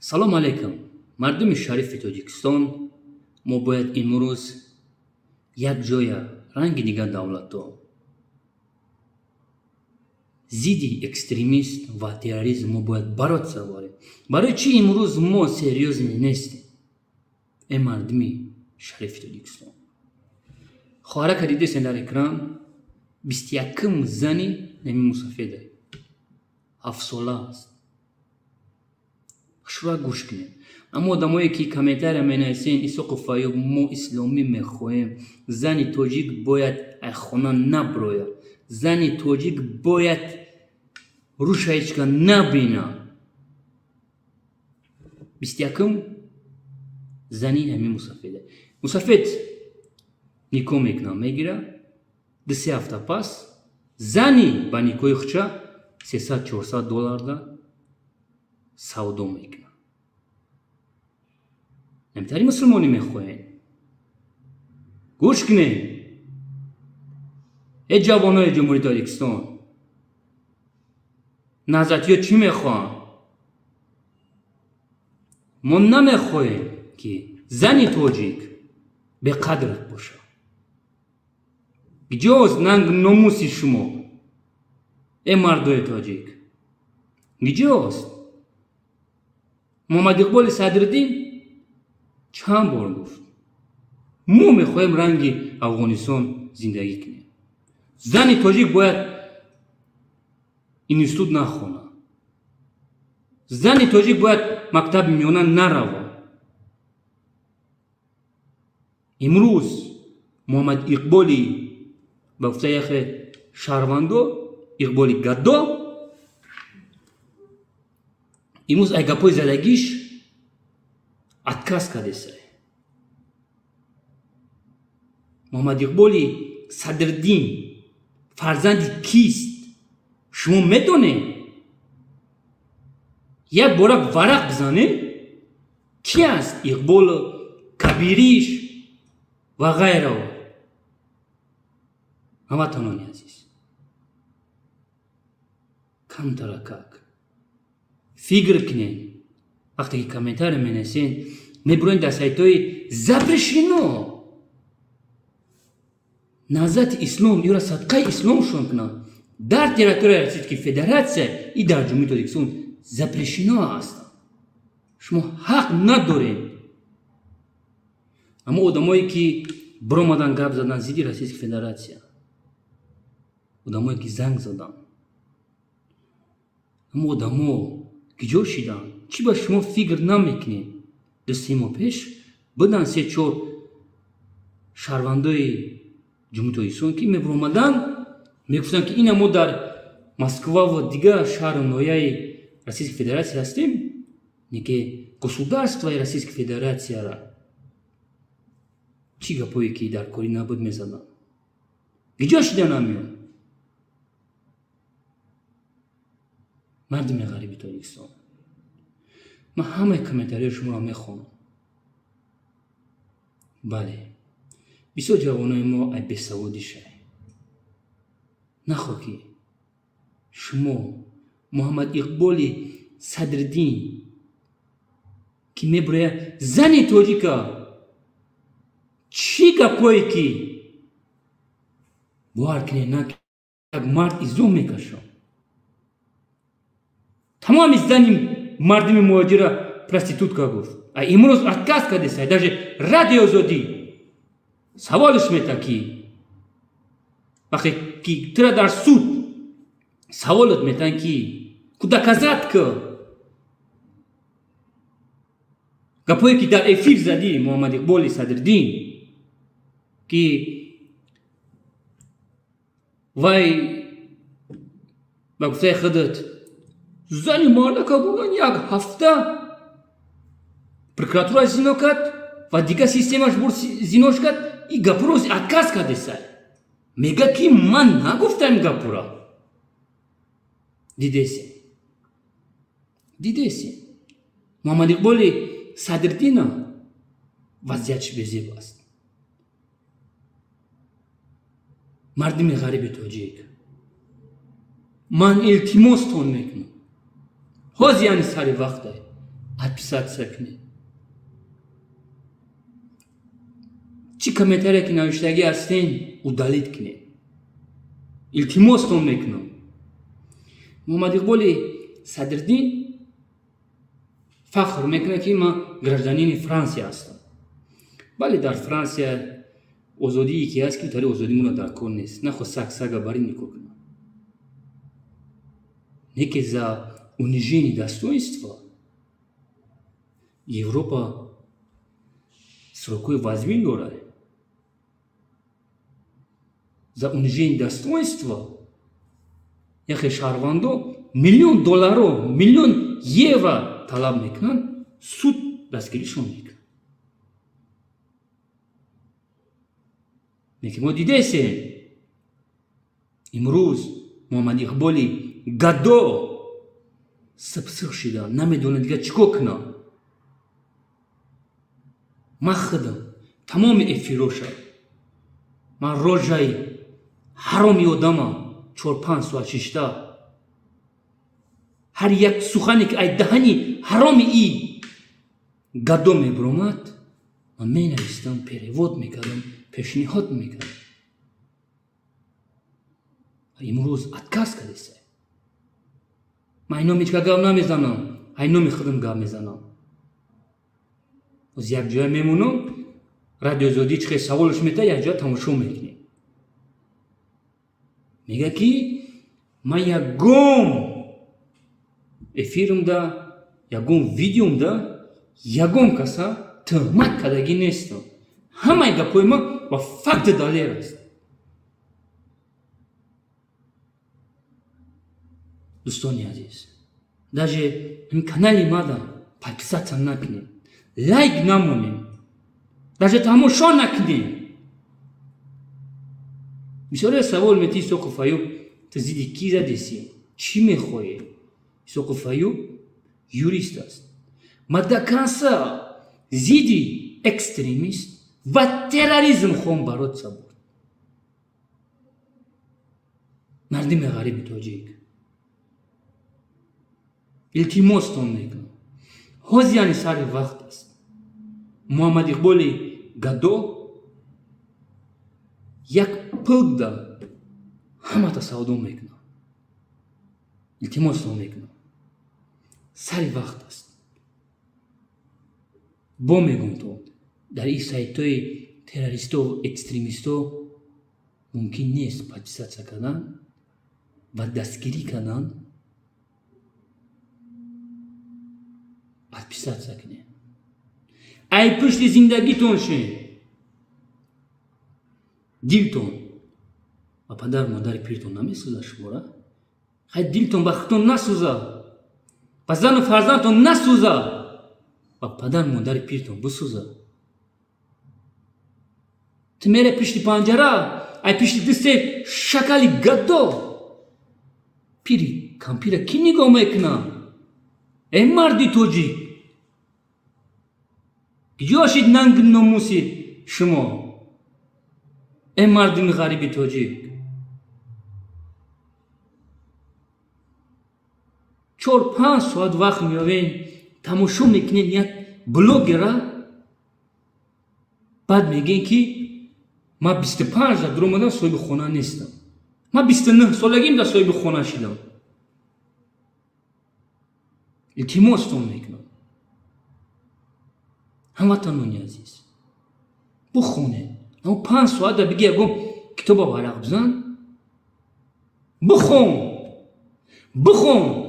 Салом алейкум, мардуми шарифи Тоҷикистон. Мо бояд имрӯз якҷоя ранги дигар давлатҳо зидди экстремист ва терроризм мо бояд бороться барем. Барои чӣ имрӯз мо серьёзный нестем? Э мардуми шарифи Тоҷикистон, хоҳарака дидесен дар экран, 21-м зани нами мусафеда, 7-сола аст. Шура гӯш кунед. Аммо одамое ки комментария менависен, Исоқу Фаюб, мо исломӣ мехоҳем, зани тоҷик бояд ай хона наброяд, зани тоҷик бояд рӯша ҳечка набина. 21-м зани ҳамин мусафеда. Мусафед никоҳ мекунад, мегира, 2-3 ҳафта пас зани ба никоҳи хуча 300-400 долларда савдо мекунад. Намтари мусулмонӣ мехоҳем? Гӯш кунед, э ҷавонои Ҷумҳурии Тоҷикистон, наҳзатиё чӣ мехоҳанд? Мо намехоҳем, ки зани тоҷик беқадр бошад. Гиҷост нанг номуси шумо, э мардои тоҷик? Гиҷост? Муҳаммад Иқболи Садриддин чанд бор гуфт, мо мехоҳем ранги Афғонистон зиндагӣ кунем. Зани тоҷик бояд институт нахонад, зани тоҷик бояд мактаби миёна наравад. Имрӯз Муҳаммад Иқболи ба гуфтаи яхе шаҳрвандо Иқболи гадо имрӯз ай гапҳои задагиш отказ кардесай. Муҳаммад Иқболи Садриддин фарзанди кист? Шумо медонед? Як бора варақ бизанед, ки аст Иқбол Кабириш ва ғайрао. Ҳамватанони азиз, камтаракак фикр кунед. Вақте ки комментария менависен, мебуроед дар сайтҳои запрещено. Наҳзати ислом ёра садқаи исломшон кунанд дар территорияи Российской Федерация и дар Ҷумҳурии Тоҷикистон запрещено ҳастанд. Шумо ҳақ надоред. Аммо одамое ки биромадан гап задан зидди Российской Федерация, одамое ки занг заданд, аммо одамо киҷо шиданд? Чӣ ба шумо фикр намекунед? 2-3 моҳ пеш будан 3-4 шаҳрвандои Ҷумҳурии Тоҷикистон, ки мебиромаданд, мегуфтанд, ки ина мо дар Москва ва дигар шаҳру ноҳияи Российской Федерация ҳастем, не ки государствои Российской Федерацияра чӣ гапое ки дар корӣ набуд мезаданд. Киҷо шидан амиён? Мардуми ғариби Тоҷикистон, ман ҳамаи комментариҳои шуморо мехонам. Бале, бисёр ҷавонои мо ай бесаводишай. Нахо ки шумо Муҳаммад Иқболи Садриддин ки мебурояд зани тоҷика чӣ гапое ки бовар кунед на як мард изо мекашад. Тамоми зани мардуми муҳоҷира проститутка гуфт. А имрӯз отказ кардеса, даже Радио Озодӣ саволш мета ки вақте ки тура дар суд саволот метан ки ку доказать ка гапое ки дар эфир задӣ Муҳаммад Иқболи Садриддин ки вай ба гуфтаи худат зани мардака бурдан як ҳафта прокуратура зино кард ва дигар системаш бур зинош кард, и гапро отказ кардесай. Мега ки ман нагуфтам гапура. Дидесе. Дидесе. Муҳаммад Иқболи Садриддина вазъиятш безеб аст. Мардуми ғариби тоҷик, ман илтимостон мекунам, ҳозир яъне сари вақте подписаться кунед. Чӣ комментария ки навиштагӣ ҳастен, удалить кунед. Илтимостон мекунам. Муҳаммад Иқболи Садриддин фахр мекунад ки ман гражданини Франсия ҳастам. Бале, дар Франсия озодие ки ҳаст, ки тари озодӣ муна дар кор нест. Нахо саг сага бари никоҳ кунад. Неке за унижение достоинства Европа срокҳои вазмин дорад. За унижение достоинства яхе шаҳрвандо миллион долларо, миллион евро талаб мекунанд, суд дастгиришон мекунад. Лекин мо дидесем имрӯз Муҳаммад Иқболи гадо сипсиқ шида, намедонад дигар чӣ кор кунад. Ман худам тамоми эфироша ман рожаи ҳароми одамам 4-5 соат шишта ҳар як сухане ки ай даҳани ҳароми и гадо мебуромад, ман менавистам, перевод мекардам, пешниҳод мекардам. Имрӯз отказ кардеса. Ман ай номи ҳеҷ гап намезанам, ай номи худам гап мезанам. Оз як ҷоя мемонам, Радио Озодӣ чӣ хел саволш метавад, як ҷоя тамошо мекунем. Мега ки ман ягон эфирмда, ягон видеомда ягон каса тӯҳмат кардагӣ нестам. Ҳамаи гапҳои ман ба факти далер аст. Дӯстони азиз, даже ин канали мада подписаться накунед, лайк намонед, даже тамошо накунед. Бисёре савол мети Исоқов Аюб, ту зидди кӣ задеси? Чӣ мехоҳӣ? Исоқов Аюб юрист аст. Ма до конца зидди экстремист ва терроризм хоҳам бороться бурд. Мардуми ғариби тоҷик, илтимостон мекунам, ҳозир яъне сари вақт аст. Муҳаммад Иқболи гадо як пулда ҳамата савдо мекунад. Илтимостон мекунам, сари вақт аст. Бо мегӯм то дар ин сайтҳои террористо, экстремисто мумкин нест подписаться кардан ва дастгирӣ кардан. Подписаться кунед. Ай пушти зиндагитон шен, дилтон ба падар модари пиртон намесӯзад шумора? Хай дилтон ба худтон насӯзад, ба зану фарзандтон насӯзад, ба падар модари пиртон бисӯзад. Ту мере пишти панҷара, ай пишти дисте шакали гадо пири кампира кӣ нигоҳ мекунад? Эй марди тоҷик, куҷо шид нанги номуси шумо? Эй мардуми ғариби тоҷик, 4-5 соат вақт меёвен, тамошо мекунен як блогера, баъд мегӯен, ки ман 25 да дуромадам, соҳиби хона нестам. Ман 29 солагим да соҳиби хона шидам. Илтимостон мекунам, ҳамватанони азиз, бухонед. Амо 5 соат да биги ягон китоба варақ бизан, бихон, бихон.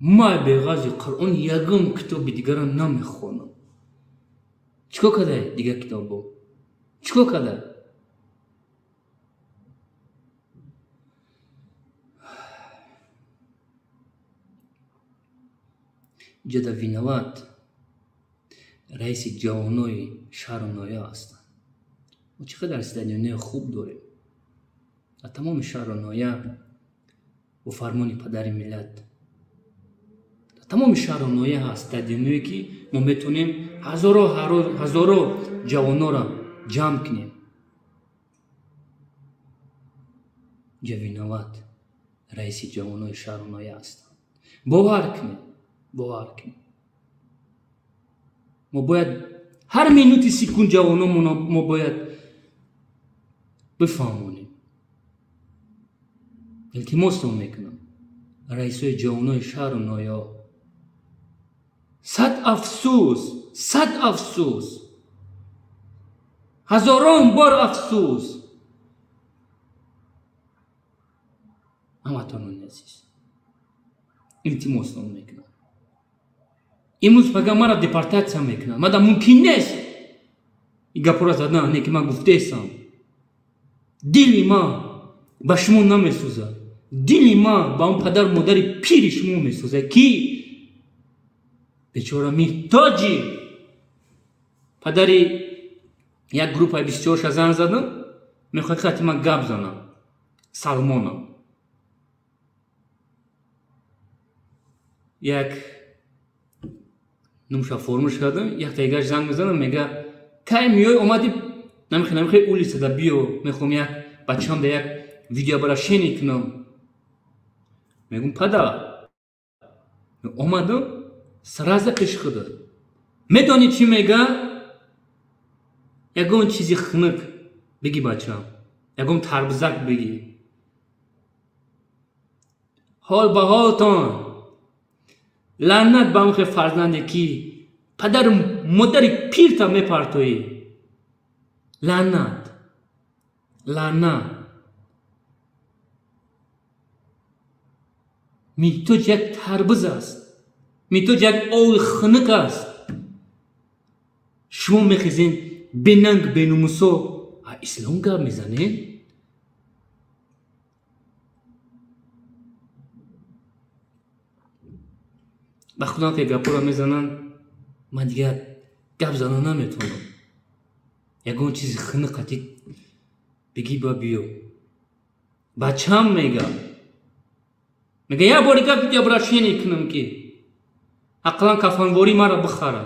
Ман беғази Қуръон ягон китоби дигара намехонам. Чӣ кор кардай дигар китобо? Чӣ кор кардай? Ҷада виноват раиси ҷавонои шаҳру ноҳия ҳастанд. Мо чӣ қадар стадионҳои хуб дорем. Дар тамоми шаҳру ноҳия бо фармони падари миллат, дар тамоми шаҳру ноҳия ҳаст стадионҳое, ки мо метавонем ҳазоро ҷавононро ҷамъ кунем. Ҷа виноват раиси ҷавонои шаҳру ноҳия ҳастанд. Бовар кунед, бовар кунед. Мо бояд ҳар минути секунд ҷавономонро мо бояд бифаҳмонем. Илтимостон мекунам, раисои ҷавонои шаҳру ноҳия, сад афсӯс, сад афсӯс, ҳазорон бор афсӯс. Ҳамватанони азиз, илтимостон мекунам. Имрӯз пага маро депортатсия мекунанд. Мада мумкин нест ин гапҳоро задан, не ки ман гуфтаестам. Дили ман ба шумо намесӯзад. Дили ман ба он падару модари пири шумо месӯзад, ки бечора меҳтоҷи. Падари як группаи 24-ша занг задам, мехоҳад хати ман гап занам. Салмонам. Як нумша формуш кардам, як тайгаш занг мезанам, мега кай миёй, омади намехе намехе улица да биё, мехоҳам як бачам да як видеообращение кунам. Мегум падар, омадам сразу пеши худат. Медонӣ чӣ мега? Ягон чизи хунук биги бачам, ягон тарбузак биги. Ҳол ба ҳолтон, лаънат ба он хе фарзанде, ки падару модари пирта мепартоӣ. Лаънат, лаънат. Меҳтоҷ як тарбуз аст, меҳтоҷ як ови хунук аст. Шумо мехезен бенанг бенумусо ислом гап мезанед? Ба худам ки гапҳоро мезананд, ман дигар гап зана наметавонам. Ягон чизи хунук қатӣ бигӣ ба биё. Бачам мега, мега як бори гап видеообращение кунам, ки ақаллан кафанворӣ маро бихара.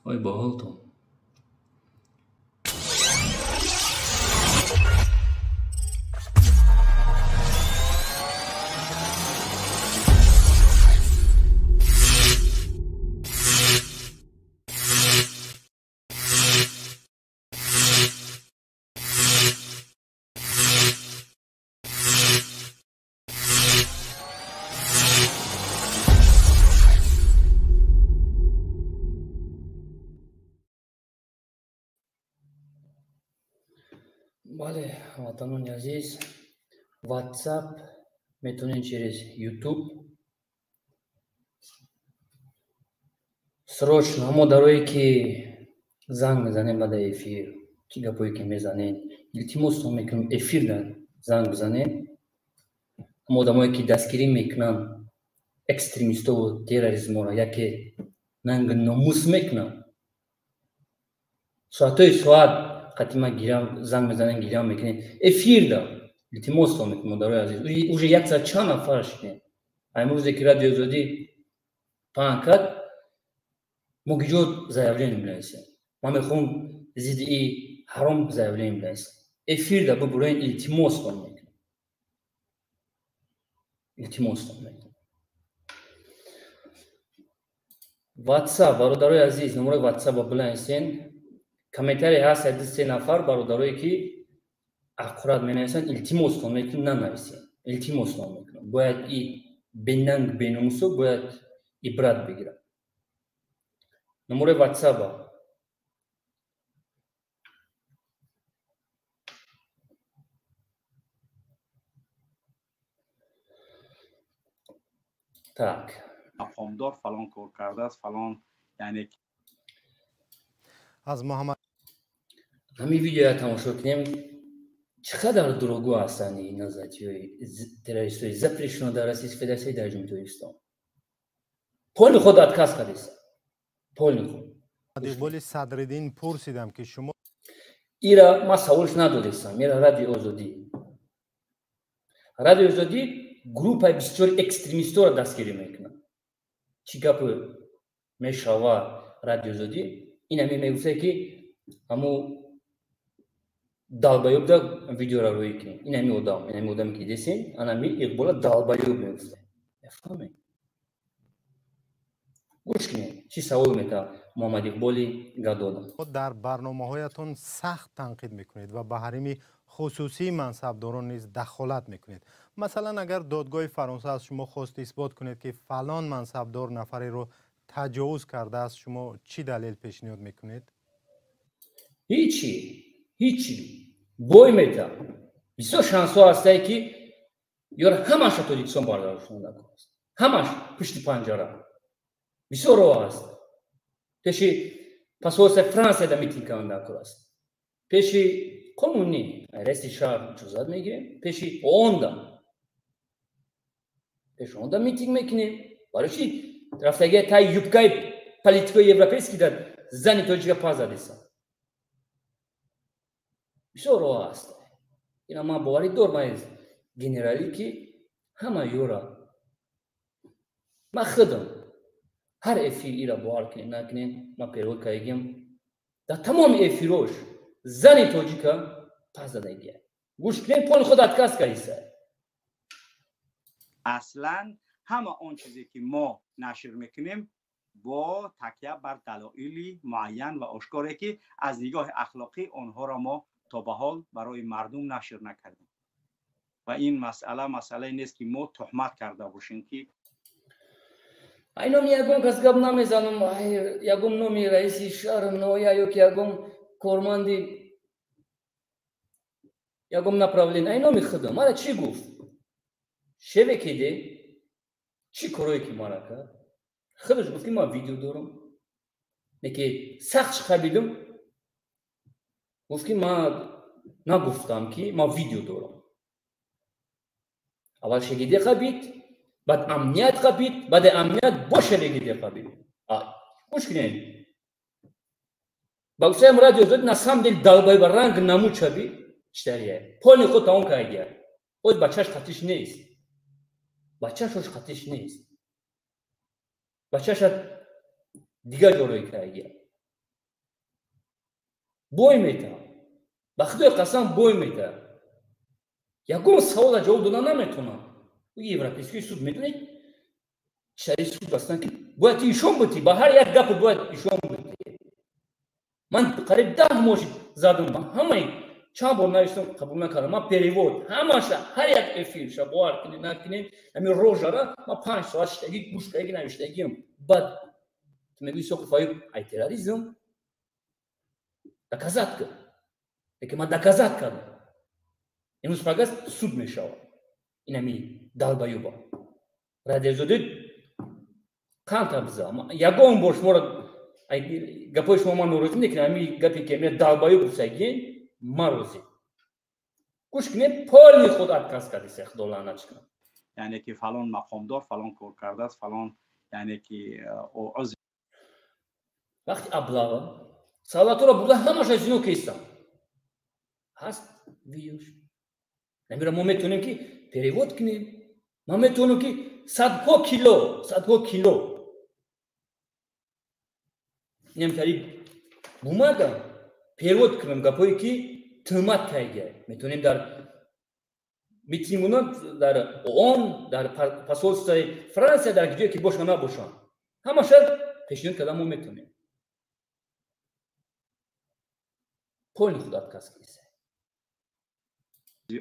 Ой ба ҳолтон. Бале, ҳамватанони азиз, WhatsApp метавонед через YouTube срочно. Ҳамо дарое ки занг мезанем баъда эфир, чӣ гапое ки мезанед, илтимостон мекунам, эфир да занг бизанед. Ҳамо одамое ки дастгирӣ мекунанд экстремистову терроризморо, яке нанги номус мекунанд, соатҳои соат қати ман гирам занг мезанем, гирям мекунем эфир да. Илтимостон мекунам, модарои азиз, уже яксад чанд нафар шидем. Имрӯзе ки Радиои Озодӣ паҳн кард, мо гиҷо заявление менависем. Ман мехоҳам зидди и ҳаром заявление менависам. Эфирда бубуроен, илтимостон мекунам. Илтимостон мекунам. WhatsApp, бародарои азиз, номерои WhatsApp-а биланисен. Комментарий ҳаст 2-3 нафар бародарое ки аккурат менависанд, илтимостон мекунам, нанависен. Илтимостон мекунам. Бояд и бенанг беномусо бояд ибрат бигирад. Номерои WhatsApp-а так. Мақомдор фалон кор кардааст, фалон, яъне аз Муҳаммад ҳамин видеоя тамошо кунем, чӣ қадар дурӯғгӯ ҳастанд ин назатиҳои террористои запрещено дар Российской Федерация, дар Ҷумҳурии Тоҷикистон. Поли худ отказ кардеста. Поли худ. Иқболи Садриддин пурсидам ки шумо ира ма саволш надодестам, ира Радиои Озодӣ. Радиои Озодӣ группаи бисёри экстремистора дастгирӣ мекунад. Чӣ гап мешава Радиои Озодӣ? Ин ҳамин мегуфта ки ҳаму долбоёбда видеора рӯй кунем. Ин ҳамин одам, ин ҳамин одаме ки дидесем, ана ҳамин Иқбола долбоёб мегуфта. Мефаҳмед? Гӯш кунед, чӣ савол метавад Муҳаммад Иқболи Гадода. Дар барномаҳоятон сахт танқид мекунед ва ба ҳарими хусусии мансабдорон низ дахолат мекунед. Масалан, агар додгоҳи Фаронса аз шумо хост исбот кунед ки фалон мансабдор нафареро таҷовуз кардааст, шумо чӣ далел пешниҳод мекунед? Ҳичи, ҳичи. Бой мета. Бисёр шансҳо ҳастае ки ёра ҳамаша Тоҷикистон бардоштан аст. Ҳамаш пушти панҷара. Бисёр роҳ аст. Пеши посольствои Франсияда митинг кардан даркор аст. Пеши қонунӣ раиси шаҳр иҷозат мегирем, пеши онда. Пеши онда митинг мекунем. Барои чӣ рафтагия таи юбкаи политикои европейский дар зани тоҷика паз задеса? Бисёр роҳ аст. Ина ман боварӣ дорам аз генералӣ ки ҳама ёра. Ман худам ҳар эфир ира бовар кунем накунем, ман перевод кардагиам. Дар тамоми эфирош зани тоҷика пас задагия. Гӯш кунем, поли худ отказ кардиса. Аслан ҳама он чизе ки мо нашр мекунем бо такя бар далоили муайян ва ошкоре ки аз нигоҳи ахлоқӣ онҳоро мо то ба ҳол барои мардум нашр накардем. Ва ин масъала масъалае нест ки мо туҳмат карда бошем ки ай номи ягон кас гап намезанам, ягон номи раиси шаҳр, ноҳия ё ки ягон корманди ягон направление, ай номи худам. Мара чӣ гуфт? Шеве киде чӣ корое ки мара кард? Худаш гуфт ки ман видео дорам. Неки сахт чиқабидум, гуфт ки ман нагуфтам ки ман видео дорам. Аввал шегиде қабид, баъд амният қабид, баъди амният бо шегиде қабид. Гӯш кунед. Ба гуфтаи Радио Озодӣ на самом деле долбоёба ранг намучаби читария. Поли худ тамом кардия. Боз бачаш қатиш нест. Бачаш ош қатиш нест. Бачаша дигар ҷо рӯй кардия. Бой мета. Ба худои қасам бой мета. Ягон савола ҷавоб дода наметавонам. Европейский суд медонед читари суд ҳастанд ки бояд ишон бутӣ, ба ҳар як гапо бояд ишон бутӣ. Ман қариб 10 моҳ задам, ҳамаи чанд бор навиштам, қабул накардам. Ман перевод ҳамаша ҳар як эфирша бовар кунед накунед, ҳамин рожара ман 5 соат шиштагӣ гӯш кардагӣ навиштагиам. Баъд ту мегӯӣ Соқов Аюб ай терроризм доказат кун. Лекин ман доказат кардам. Имрӯз пагас суд мешавад. Ин ҳамин долбоёба. Радиои Озодӣ қанд биза. Ягон бор шуморо гапҳои шумо ман норозӣ мекунам, ҳамин гапе ки ҳамин долбоёб гуфтагиен ман розӣ. Гӯш кунед, поли худ отказ кардеса, худо лаънатш кунад. Яъне ки фалон мақомдор фалон кор кардааст, фалон, яъне ки узв вақти аблава савлатҳоро бурда ҳамаша зино кестам. Ҳаст видеош. Намира мо метавонем ки перевод кунем. Ман метавонам ки садҳо кило, садҳо кило инам тари бумага перевод кунам гапҳое ки туҳмат кайгай. Метавонем дар митингуна, дар ООН, дар посольствои Франсия, дар ҷое ки бошанд набошанд, ҳамаша пешниҳод карда мо метавонем. Полни худ отказ киса.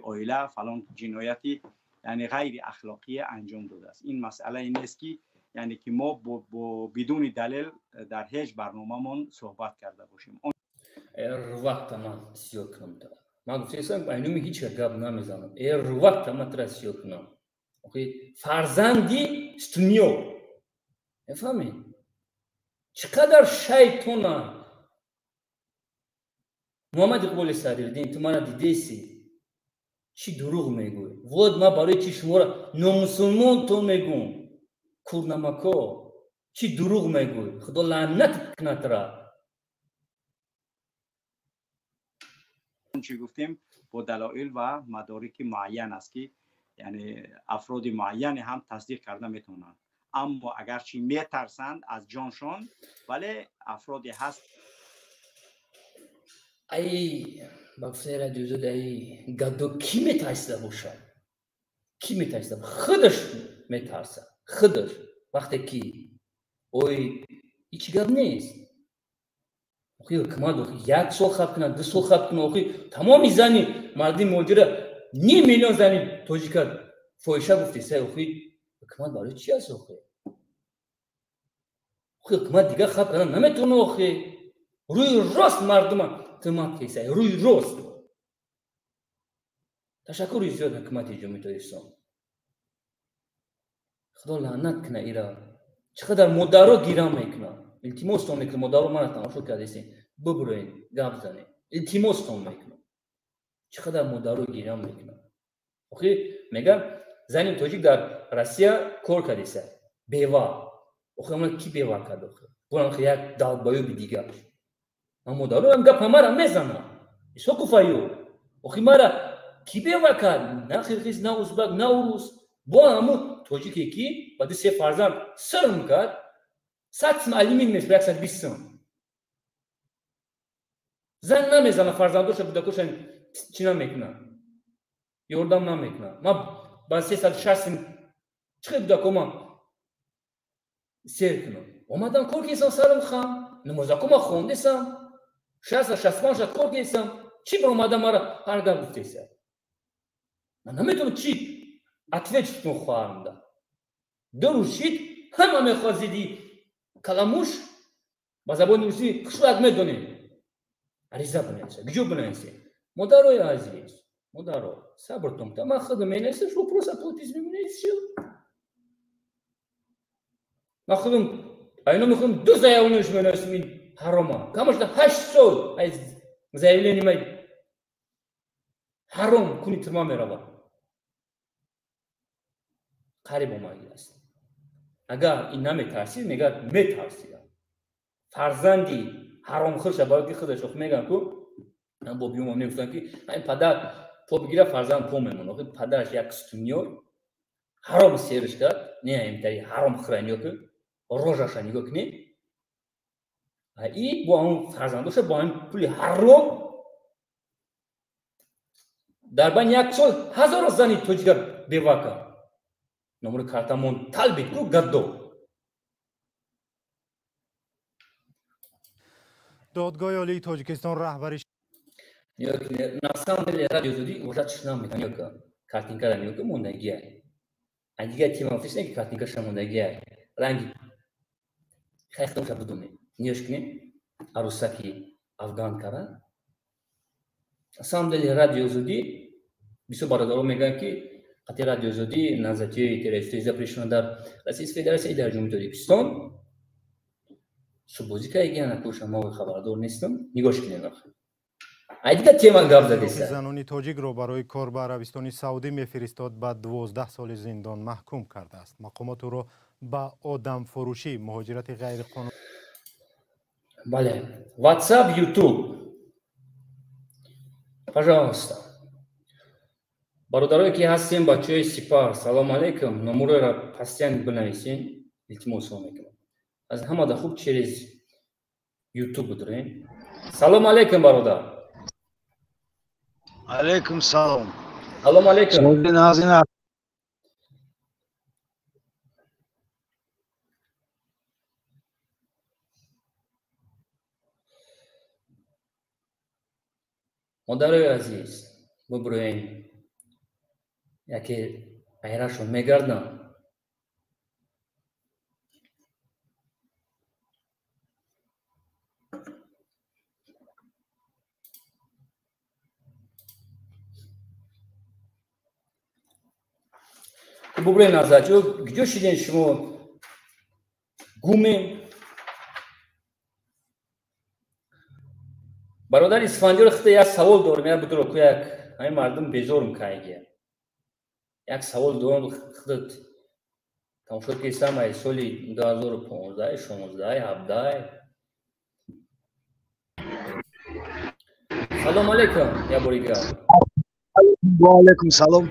Оила фалон ҷинояти, яъне ғайри ахлоқия анҷом додааст. Ин масъалае нест ки, яъне ки мо бо бидуни далел дар ҳеҷ барномамон суҳбат карда бошем. Эрвақта ман сиё кунам. Ман гуфтаистам, айнуми ҳеҷ гап намезанам. Эрвақта ман тра сиё кунам. Охи фарзанди стунё. Мефаҳмед? Чӣ қадар шайтона. Муҳаммад Иқболи Садриддин, ту мана дидеси. Чӣ дурӯғ мегӯӣ? Вот ман барои чӣ шуморо номусулмон то мегӯм. Курнамако, чӣ дурӯғ мегӯӣ? Худо лаънат кунад тра. Чӣ гуфтем, бо далоил ва мадорики муайян аст ки, яъне афроди муайяне ҳам тасдиқ карда метавонанд. Аммо агарчи метарсанд аз ҷоншон, вале афроде ҳаст. Ай, ба гуфтаи радиозод, ай гадо кӣ метарсида бошад? Кӣ метарсида? Худаш метарсад. Худаш. Вақте ки ой, ҳеҷ гап нест. Охи ҳукумат як сол хаб кунад, 2 сол хаб кунад, охи тамоми зани мардими муҳоҷира ним миллион зани тоҷика фоҳиша гуфтеса, охи ҳукумат барои чи аст охи? Охи ҳукумат дигар хаб кардан наметавона охи. Рӯи рост мардума туҳмат кеса, рӯи рост. Ташаккури зиёд ҳукумати Ҷумҳурии Тоҷикистон. Худо лаънат кунад ира. Чӣ қадар модаро гирам мекунад. Илтимостон мекунам, модаро мана тамошо кардесен, бибуроен, гап занед. Илтимостон мекунам. Чӣ қадар модаро гирам мекунад. Охи мегам зани тоҷик дар Россия кор кардеса, бева. Охи ама ки бева кард охи? Бурам як далбоёби дигар. Ман модароам гап ҳамара мезанам. Исоқов аю. Охи мара ки бева кард? На қирғиз, на узбак, на урус. Бо ҳамун тоҷике ки баъди 3 фарзанд сирм кард, 100 сум алимин мешуд, 120 сум. Зан намезана, фарзандоша, кӯдакоша чӣ намекунад, ёрдам намекунад. Ман ба 360 сум чӣ хел кӯдакома сер кунам? Омадам кор кесам, сарам хам, намозакома хондесам, 60-65 кор кесам. Чӣ баромадам мара ҳар гап гуфтеса? Ман наметавонам чӣ ответ кунам хоҳарамда. Ду рӯз шид, ҳама мехоҳад зидди каламуш ба забони русӣ хушрак медонем. Ариза бинависед, куҷо бинависед? Модарои азиз, модаро, сабртон кунед. Ман худам менависам, шумо просто подпись мемонед, всё. Ман худам айно мехоҳам 2 заявление менависам, ин ҳарома. Камаш 8 сол аз заявление ман ҳаром куни тирма меравад. Қариб омаги аст. Агар ин наметарсид, мегӯяд метарсидам. Фарзанди ҳаромхӯрша барои ки худаш охи мегӯянд ку, бобиёмон мегуфтанд ки ҳамин падар по бигирад, фарзанд по мемонад. Охи падараш як стунёр ҳаром сериш кард, не ҳаминтари ҳаромхӯра нигоҳ кун, рожаша нигоҳ кунед. И бо ҳамон фарзандоша бо ҳамин пули ҳаром дар байни 1 сол ҳазоро зани тоҷика бева кард. Номери картамон талбид ку гаддо. Додгоҳи Олии Тоҷикистон раҳбари На самом деле радио Озодӣ уже чиш намекунад, картинкара нигоҳ кун, мондагия. А дигар тема гуфтеш ки картинкаша мондагия. Ранги хай худамша бидонем. Нигоҳ кунем, арӯсаки афган кара. На самом деле радио Озодӣ бисёр бародарон мегӯянд ки қатъи радио Озодӣ назатиёи террористии запрещена дар Российской Федерация и дар Ҷумҳурии Тоҷикистон. Суббозӣ кардагия накӯша, мо хабардор нестам. Нигоҳ кунем охир. Ай дигар тема гап задеса. Занони тоҷикро барои кор ба Арабистони Саудӣ мефиристод, ба 12 соли зиндон маҳкум кардааст. Мақомот ӯро ба одамфурӯшӣ, муҳоҷирати ғайриқонунӣ. Бале, WhatsApp, YouTube. Пожалуйста. Бародарое ки ҳастем, бачаҳои Сипар, салом алейкум. Номероро постоянно бинависен, илтимос мекунам. Аз ҳамада хуб через YouTube бидурем. Салом алейкум, бародар. Алейкум салом. Салом алейкум. Модарои азиз, бубурӯем, яке ғайрашон мегардам. Бубурӯем назар, куҷо шидем шумо? Гумем. Бародари Исфандиёр, худо як савол дорам, як будро ку як ҳамин мардум безорум кайгия. Як савол дорам, худат тамошо кардам ай соли 2015, 16, 17. Салом алейкум, я борига. Ва алейкум салом.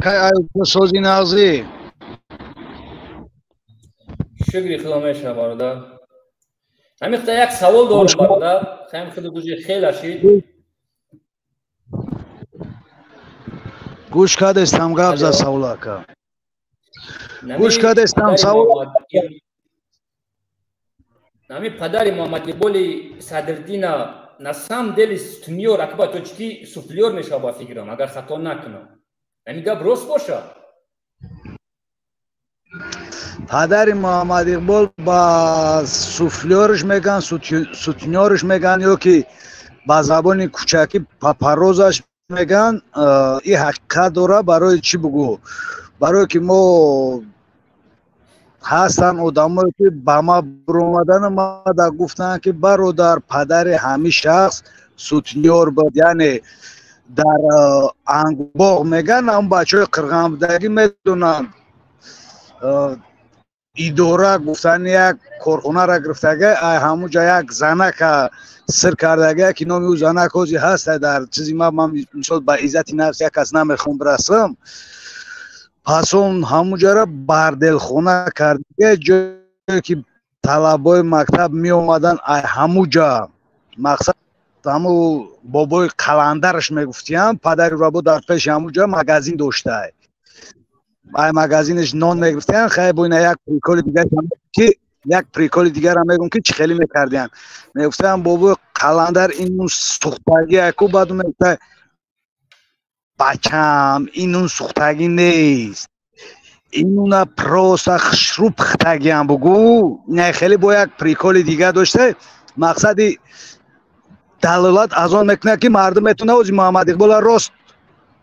Кай ай сози нағзӣ? Шукри Худо мешава бародар. Ҳамин худо як савол дорам бародар. Ҳамин худо гӯши хела шид. Гӯш кардестам гап за савол ака. Гӯш кардестам савол. Нами падари Муҳаммад Иқболи Садриддина на самом деле сутунёр, акба тоҷикӣ суфлёр мешава ба фикрам, агар хато накунам. Ҳамин гап рост боша? Падари Муҳаммад Иқбол ба суфлёрш меган, сутунёрш меган ё ки ба забони кӯчакӣ папарозаш меган. Ин ҳақиқат дора. Барои чӣ бугӯ? Барое ки мо ҳастанд одамое ки ба ма биромадану мада гуфтанд ки бародар, падари ҳамин шахс сутунёр буд, яъне дар ангубоғ меган, ҳам бачаҳои қирғанбудагӣ медонанд. Идора гуфтани як корхонара гирифтага, ай ҳамунҷа як занака сир кардага, ки номи ӯ занак ҳозир ҳаст дар чизи ма, ман мисол ба иззати нафс як кас намехоҳам бирасам. Пас он ҳамунҷара барделхона кардага, ҷое ки талабои мактаб меомаданд, ай ҳамуҷа мақсад ҳаму бобои қаландараш мегуфтиям, падари рабо дар пеши ҳамуҷа магазин доштай. Ай магазинаш нон мегирифтиян. Хай бо ина як приколи дигар ки як приколи дигарам мегӯм ки чӣ хеле мекардиян. Мегуфтаям бобои қаландар инун сухтагӣ аку, баъд мегуфта бачам инун сухтагӣ нест, инуна просто хушрӯ пухтагиам бугӯ. Ина хеле бо як приколи дигар дошта. Мақсади далолат аз он мекунад ки мардум метавонад ози Муҳаммад Иқбола рост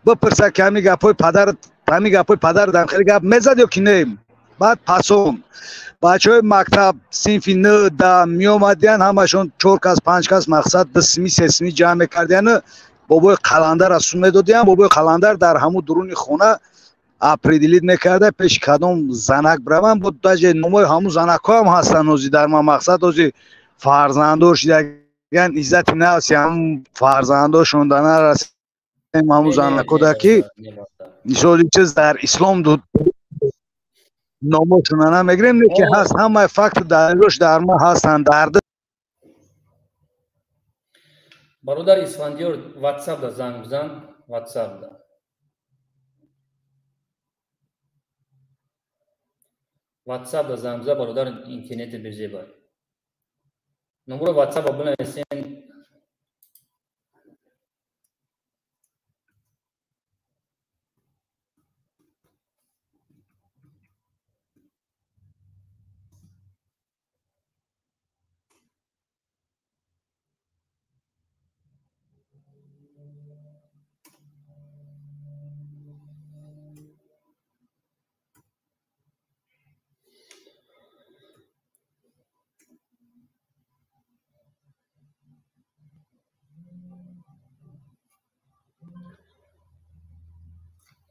бипурсад ки ҳамин гапҳои падар, ҳамин гапҳои падар дар хеле гап мезад ё ки не. Баъд пасон бачаҳои мактаб синфи 9 да меомадиянд, ҳамашон 4 кас 5 кас мақсад 2 сими 3 сими ҷамъ мекардиянд, бобои қаландарро сум медодиянд. Бобои қаландар дар ҳамун дуруни хона определит мекарда пеши кадом занак бираванд. Бо даже номои ҳамун занакҳо ҳам ҳастанд ҳозир дар ма мақсад ҳозир фарзанддор шидаган, иззати нафси ҳамун фарзанддоршон да нарасем ҳамун занакҳода ки мисоли чиз дар ислом номошона намегирем, не ки ҳаст ҳамаи факту далелош дар ма ҳастанд. Дар бародар Исфандиёр, ватсапда занг бизан, ватсапда. Ватсапда занг бизан бародар, интернети безебай. Номро ватсапа бинависен.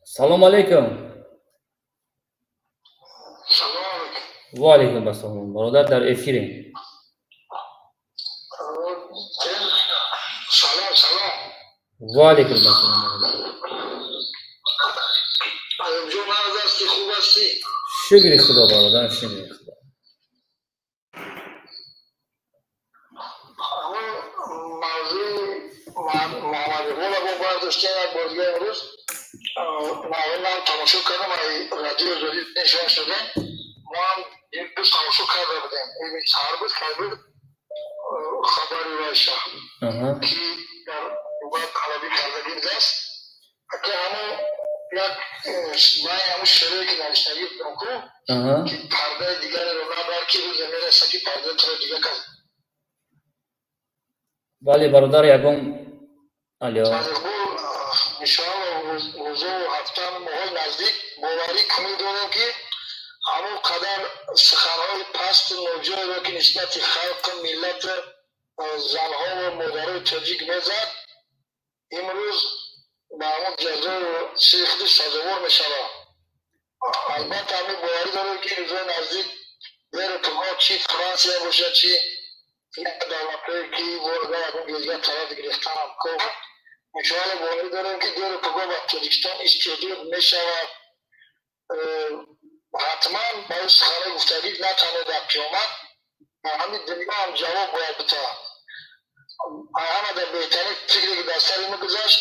Салом алейкум. Ва алейкум ассалом. Бародар, дар эфирем. Салом, салом. Ва алейкум ассалом. Аюбҷон, нағз ҳастӣ, хуб ҳастӣ? Шукри Худо бародар, шукри Худо. Мавзӯи Муҳаммад Иқбол бо бардоштем як бор дига имрӯз ман тамошо кардам, радио Озодӣ нишон шудем, мо ҳам имрӯз тамошо карда будем. Саҳар буд, кай буд хабари вайша ки дар талабӣ кардагӣ будааст. Аки ҳамо як ман ҳамун шеърое ки навиштагӣ будам ку, ки пардаи дигареро набар, ки рӯзе мераса, ки пардаи туро дига кас. Бале, бародар, ягон алё. Иншоалло, рӯзову ҳафта, моҳои наздик боварӣ кунӣ дорем, ки ҳамон қадар суханҳои пасту ноҷойро, ки нисбати халқу миллату занҳову модарои тоҷик мезад, имрӯз ба ҳамон ҷазою чизи худи сазовор мешавад. Албатта, ҳамин боварӣ дорем, ки рӯзои наздик деру пурҳо, чи Франсия бошад, чи давлатҳое ки ягон дигар тарафи гирифтанам кор, иншоалло, боварӣ дорем, ки деру пурҳо ба Тоҷикистон истеъдод мешавад. Ҳатман ба ӯ суханҳои гуфтагӣ на танҳо дар қиёмат, ҳамин дунё ҳам ҷавоб бояд битавад. Ҳама дар беҳтарин фикре, ки дар сари мо гузашт,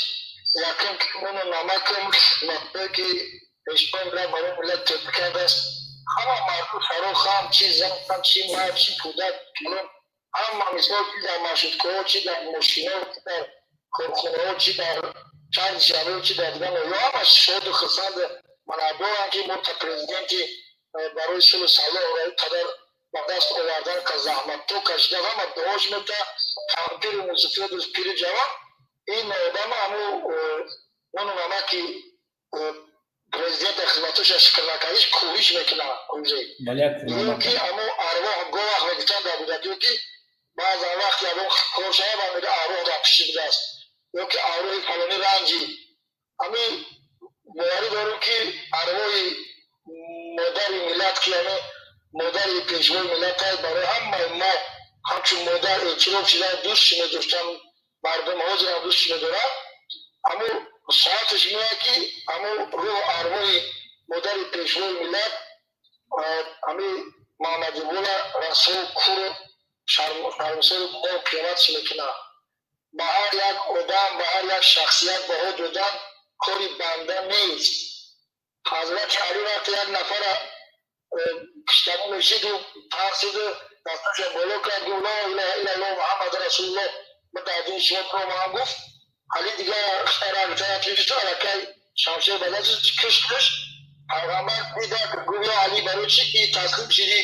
якум нону намакам хидматҳое, ки пешвои миллат барои миллат тоҷик кардааст, ҳама мардум фарохам, чи зан, чи мард, чи кӯдак, калон, ҳама, мисол, чи дар маршруткаҳо, чи дар мошинаҳо, чи дар корхонаҳо, чи дар шаҳри Душанбе, чи дар дигар ноҳияҳо, ҳама шоду хурсанд манабдоранд, ки мо та президенти барои сулҳу салоҳ қадар ба даст овардан ка заҳматҳо кашида, ҳама дуош мета, кампиру мусофироду пири ҷавон. Ин одама ҳаму нону намаки президента хизматоша шукр накардиш, кӯҳиш мекунад рӯзе ки ҳаму арвоҳ говах мегуфтанд дар будакиё, ки баъзан вақт ягон кор шава, ба мега арвоҳ дар пишти будааст ё ки арвоҳи фалони ранҷи. Ҳамин боварӣ дорем, ки арвоҳи модари миллат, ки ҳамин модари пешвои миллат аст, барои ҳамаи мо ҳамчун модар эътироф шуда, дӯст медоштанд мардум, ҳозирам дӯст медоранд. Ҳамун соаташ меояд, ки ҳамун рӯҳу арвоҳи модари пешвои миллат ҳамин Муҳаммадиқбола расву куру шармсору мо қиёматш мекунад. Ба ҳар як одам, ба ҳар як шахсият баҳо додан кори банда нест. Ҳазрати Алӣ вақте як нафара киштанӣ мешиду тарсиду дасташа боло кард, гуфт: «Ла илаҳа иллаллоҳ, Муҳаммад расулуллоҳ, ма дар дини шумо промаам», гуфт. Али дигар аллакай шамшер ба дасташ киш. Пайғамбар дида, гуфт: «Ё Али, барои чӣ ки таслим шидӣ,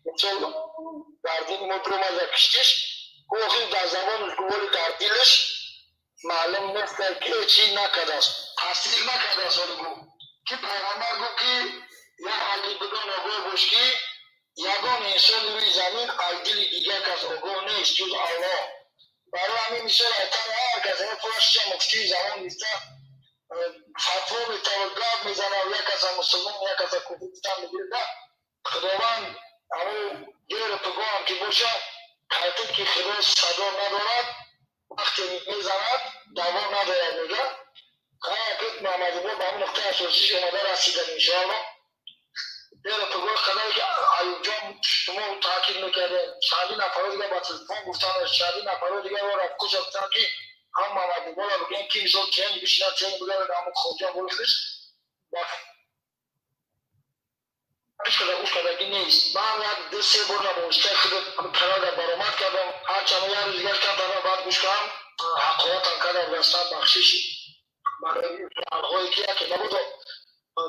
мисол дар дини мо промада киштиш?» Охир дар забонаш гувори, дар дилаш маълум нест, ки чӣ накардааст, тасдиқ накардааст. Оли гуфт, ки пайғамбар гуфт, ки: «Я Али, бидон, огоҳ бош, ки ягон инсони рӯи замин аз дили дигар кас огоҳ нест, ҷуз Аллоҳ». Барои ҳамин, мисол, айтан ҳар кас фоҳиша муфтии замон гифта фатво метавад, гап мезанад, як каса мусулмон, як каса куфр мегирда. Худованд ҳамун деру пагоҳам ки бошад, кайтиб ки Худо садо надорад, вақте мезанад, даво надорад, мега. Хайр, Муҳаммадиқбол ба ҳамин нуқтаи асосиш омада расидам, иншоалло. Деру пагоҳ қадаре ки Аюбҷон шумо таъкид мекардем, чандин нафаро дигар ба телефон гуфтанд, чандин нафаро дигарро рафкуша гуфтанд, ки ҳам Муҳаммадиқбола бигӯем, ки мисол чен бишинад, чен бигарад, ҳамун хоҷа болихиш ҳеч када гӯш кардагӣ нест. Ман як ду се бор набовостаи худ каналда баромад кардам, ҳарчанд як рӯз дигар камтар баъд гӯш кардам, ҳақоратам кардам, дастам бахшиш барои суханҳое, ки яке набудо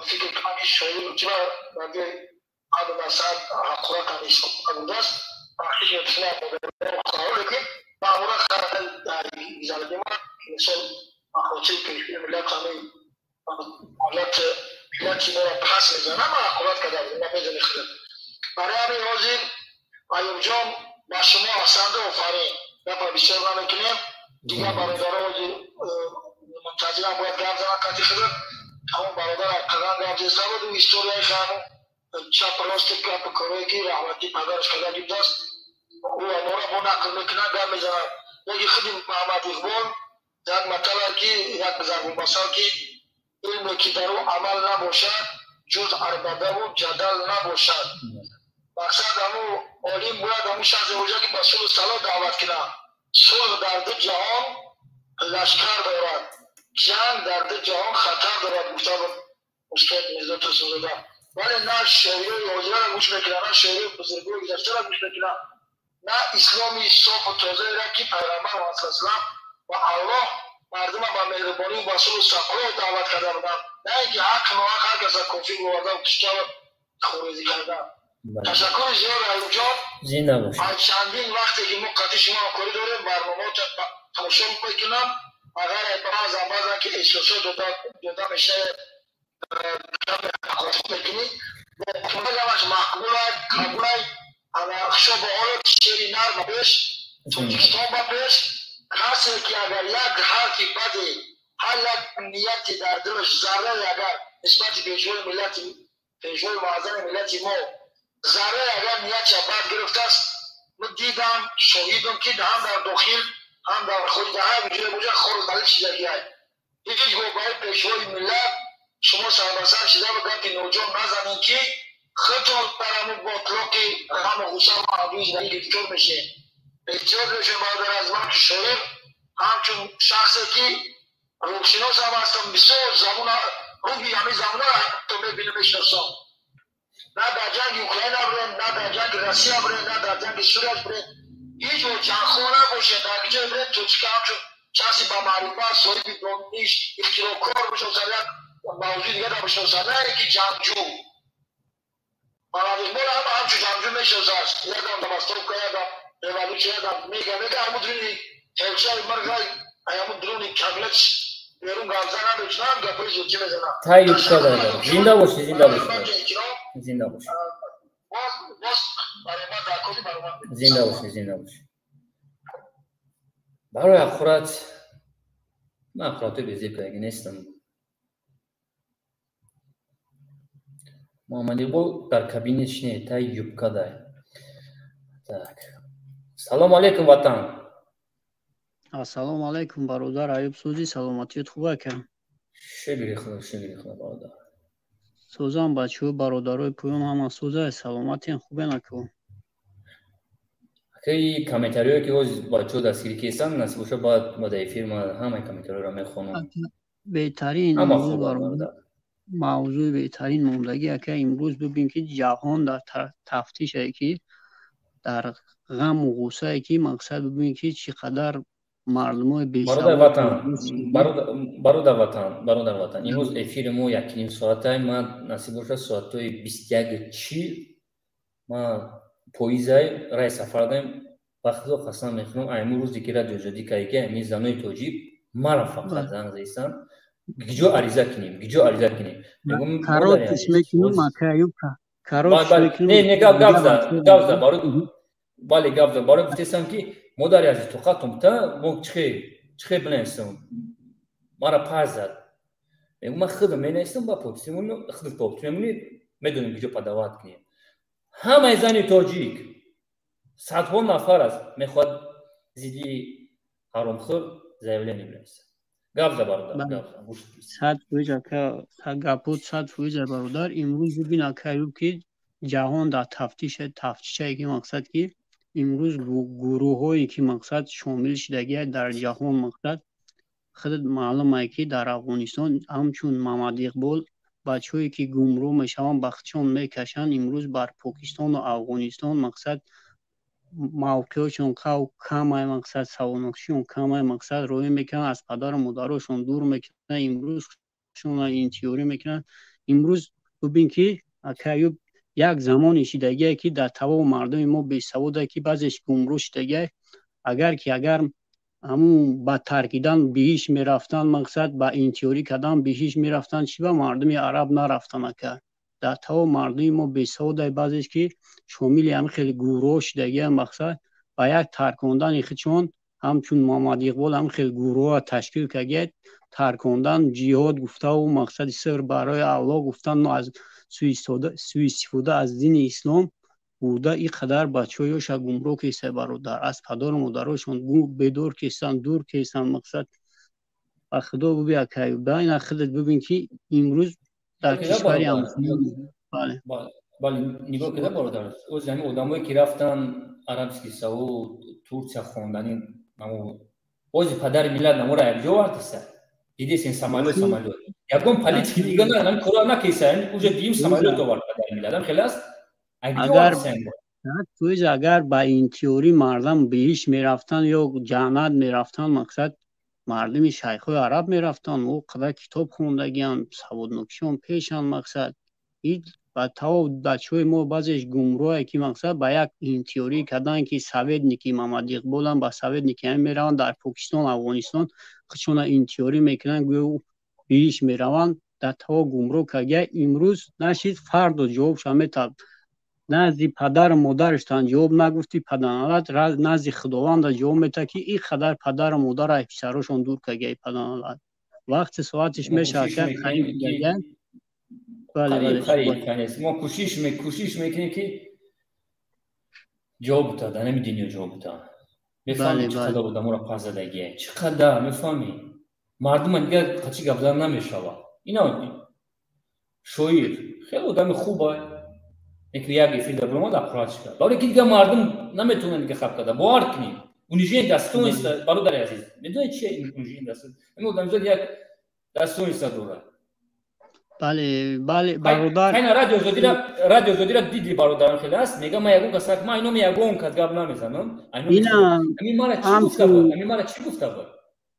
фикр кунам, ки шоир чиба дар ҷои ҳаду насаб ҳақоратам истифода будааст. Бахшиш мепурсам, лекин маъмулан мисол ба хотири пешвои миллат, ҳамин миллат, миллати моро пас мезанам, ман ҳақорат кардам, намедони худат. Барои ҳамин ҳозир, Аюбҷон, ба шумо ҳасанду офарин. Гапа бисёр намекунем, дигар бародаро ҳозир мунтазирам, бояд гап занам қати худат. Ҳамон бародар ҳақиқатан гап зеста буд, историяи ҳамун чап рости гапи корое, ки раҳматӣ падараш карда будааст, ӯ амора бо нақл мекунад, гап мезанад. Яки худи Муҳаммад Иқбол як матала, ки як зарбулмасал, ки илме, ки дар ӯ амал набошад, ҷуз арбадаву ҷадал набошад. Мақсад, ҳаму олим бояд ҳамун шахсе бошад, ки ба сулҳу салоҳ даъват кунад. Сулҳ дар ду ҷаҳон. Лашкар дорад, ҷанг дар ду ҷаҳон хатар дорад, гуфта буд устод Мирзо Турсунзода. Вале на шоирои ҳозираро гӯш мекунад, на шоирои бузургои гузаштаро гӯш мекунад, на исломи софу тозаеро, ки пайғамбар Муҳаммад ва Аллоҳ мардума ба меҳрубонӣ ва сулҳу сафо даъват карда буданд, на ин ки ҳақ ноҳақ ҳар каса кофир оварда кушта хунрезӣ карда. Ташаккури зиёд, Аюбҷон. Зинда бош. Аз чандин вақте ки мо қатъи шумо ҳамкорӣ дорем, барномаҳо тамошо мекунам. Агар баъзан баъзан ки эҳсосот дода мешавад, мекунӣ, ҳамаш мақбулай, қабулай. Ана хушо ба ҳолат, шери нар ба пеш, Тоҷикистон ба пеш. Касе ки агар як ҳарфи баде, ҳар як нияти дар дилаш заррае агар нисбати пешвои миллати, пешвои муаззами миллати мо заррае агар ниятша бад гирифтааст, мо дидам, шоҳидам, ки ҳам дар дохил, ҳам дар хориҷ, дар ҳар ҷое боша, хору залил шидагиай. Ҳеҷ гоҳ барои пешвои миллат шумо сарбасар шида ба гапи ноҷон назанед, ки худтон дар ҳамун ботлоқи ғаму ғусса ва андӯҳи зиндагӣ гирифтор мешед. Эҳтиёт бошед, бародар. Аз ман ки шоир, ҳамчун шахсе ки рӯҳшинос ҳам ҳастам, бисёр забуна рӯҳи ҳамин замонро ҳатто мебинам, мешиносам. На дар ҷанги Украина бурем, на дар ҷанги Россия бурем, на дар ҷанги Сурия бурем. Ҳеҷ гоҳ ҷангхоҳ набошед. Дар ҷое бурем, тоҷика ҳамчун шахси ба маърифат, соҳиби дониш, ихтироъкор бишносад, як мавзӯи дигарро бишносад, на ин ки ҷангҷӯ. Маладиқбол ҳама ҳамчун ҷангҷӯ мешиносад. Якдам забастовка, якдам революция, якдам мега ҳамун дуруни телчаи мирғай, ҳамун дуруни кабинетш берун гап зана мекунам, гапҳои зудчӣ мезанам. Тайиб шуда. Зинда бошӣ, зинда бошӣ, зинда бошӣ. Боз баромад дар кори баромад. Зинда бошӣ, зинда бошӣ. Барои ақурат ман ақуратҳои безеб кардаги нестам. Муҳаммад Иқбол дар кабинетш не, тай юбка дай. Так, салому алейкум, ватан. Ассалому алайкум, бародар Аюб. Сӯзи, саломатият хуб, ака? Шукри Худо, шукри Худо, бародар. Сӯзам, бачаҳо, бародарои поён ҳама сӯза, саломатен, хубен, аку? Акаи, комментариҳое ки ҳоз бачаҳо дастгирӣ кестанд, насиб боша, баъд ма дар эфир ма ҳамаи комментариҳоро мехонам. Беҳтарин. Ҳама хуб, бародар. Мавзӯи беҳтарин мондагӣ, ака. Имрӯз бибин, ки ҷаҳон дар тафтише, ки дар ғаму ғуссае, ки мақсад бибин, ки чӣ қадар мардумои Бародар ватан, бародар ватан, бародар ватан, имрӯз эфири мо якним соатай. Ман, насиб боша, соатҳои 21:40 ман поизай рай сафар даем. Ба Худо қасам мехӯрам, айму рӯзе ки радио озодӣ кард, ки ами занои тоҷик мара фақат занг заистанд: гиҷо ариза кунем, гиҷо ариза кунем? Короткиш мекунам, ака Аюб, короткиш мекунам. Не, не, гап гап за, гап за, барои бале, гап за. Барои гуфтесам, ки модари азиз, тоқатум та мо чихе чихе бинависам? Мара пар зад, мегӯм, ман худам менависам, ба подпись худат подпись мемонӣ, медонем киҷо подавать кунем. Ҳамаи зани тоҷик, садҳо нафар аст, мехоҳад зидди ҳаромхӯр заявление бинависад. Гап за, бародар, гап за. 100%, ака, гапот 100%, бародар. Имрӯз бибин, ака Аюб, ки ҷаҳон дар тафтише, тафтишае, ки мақсад, ки имрӯз гурӯҳҳое, ки мақсад шомил шудагия дар ҷаҳон, мақсад худат маълумае, ки дар Афғонистон ҳамчун Мамад Иқбол бачаҳое, ки гумроҳ мешаванд, бахтшон мекашанд. Имрӯз бар Покистону Афғонистон мақсад мавқеъшон камай, мақсад саводнокишон камай, мақсад роҳӣ мекунанд, аз падару модарошон дур мекунанд, имрӯз шона интиёрӣ мекунанд. Имрӯз бибин, ки ака Аюб, як замоне шидагие, ки дар тамоми мардуми мо бесаводае, ки баъзеш гумроҳ шидагие. Агар ки агар ҳамун ба таркидан биҳиш мерафтанд, мақсад ба интиёрӣ кардан биҳиш мерафтанд, чӣ ба мардуми араб нарафтанд, ака? Дар тамоми мардуми мо бесаводае, баъзеш ки шомили ҳамин хеле гурӯҳҳо шидагианд, мақсад ба як таркондани худшон ҳамчун Муҳаммад Иқбол ҳамин хел гурӯҳҳоро ташкил кардагианд, таркондан, ҷиҳод гуфтаву мақсади сир барои Аллоҳ гуфтан, аз суистифода аз дини ислом бурда, ин қадар бачаҳоёша гумроҳ кеста, бародар, аз падару модарошон бедор кестанд, дур кестанд. Мақсад ба Худо буби, ака Аюб, ина худат бибин, ки имрӯз дар кишвари бале, нигоҳ кида, бародар, оз ҳамин одамое ки рафтан Арабский Сауд, Турсия, хондани Ози падари миллат намора якҷо вартиса. Дидесен самолёт самолёт. Ягон политики дига на, нам кора накиса, уже дим самолёт овард падари миллат. Ам хеле аст? Агар агар ба интиёрӣ мардам биҳишт мерафтанд ё ҷаннат мерафтанд, мақсад мардуми шайхҳои араб мерафтанд, ӯ қадар китоб хондагианд, саводнокишон пешанд, мақсад ба таво бачаҳои мо баъзеш гумроҳе ки мақсад ба як интиёрӣ кардан ки советники Мамад Иқболам ба советники ҳам мераванд дар Покистон, Афғонистон худшона интиёрӣ мекунанд, гӯё биҳишт мераванд, дар таво гумроҳ кардия. Имрӯз нашид, фардо ҷавобша метаб. Назди падару модараштан ҷавоб нагуфти, паданалат назди Худованда ҷавоб метавад ки ин қадар падару модара писарошон дур кардия паданалат. Вақти соатиш мешавад ки мо кӯшиш мекунем ки ҷавоб бутад, ҳамин дунё ҷавоб бутад. Мефаҳмӣ чӣ қадар одаморо пас задагия, чӣ қадар мефаҳмӣ мардума дигар қачи гап зада намешавад. Ина шоир хеле одами хуба, лекин як эфир дар баромад аккурат шуд. Барои ки дигар мардум наметавонанд дигар хаб карда. Бовар кунед, унижение достоинства, бародари азиз, медонед чи унижение достоинства? Ҳамин одамзод як достоинства дорад. Бале, бале, бародар. Хайна радио Озодира диди бародарам хеле аст, мега ман ягон кас, ман ином ягон кас гап намезанам. Ҳамин мара чӣ гуфта буд? Ҳамин мара чӣ гуфта буд?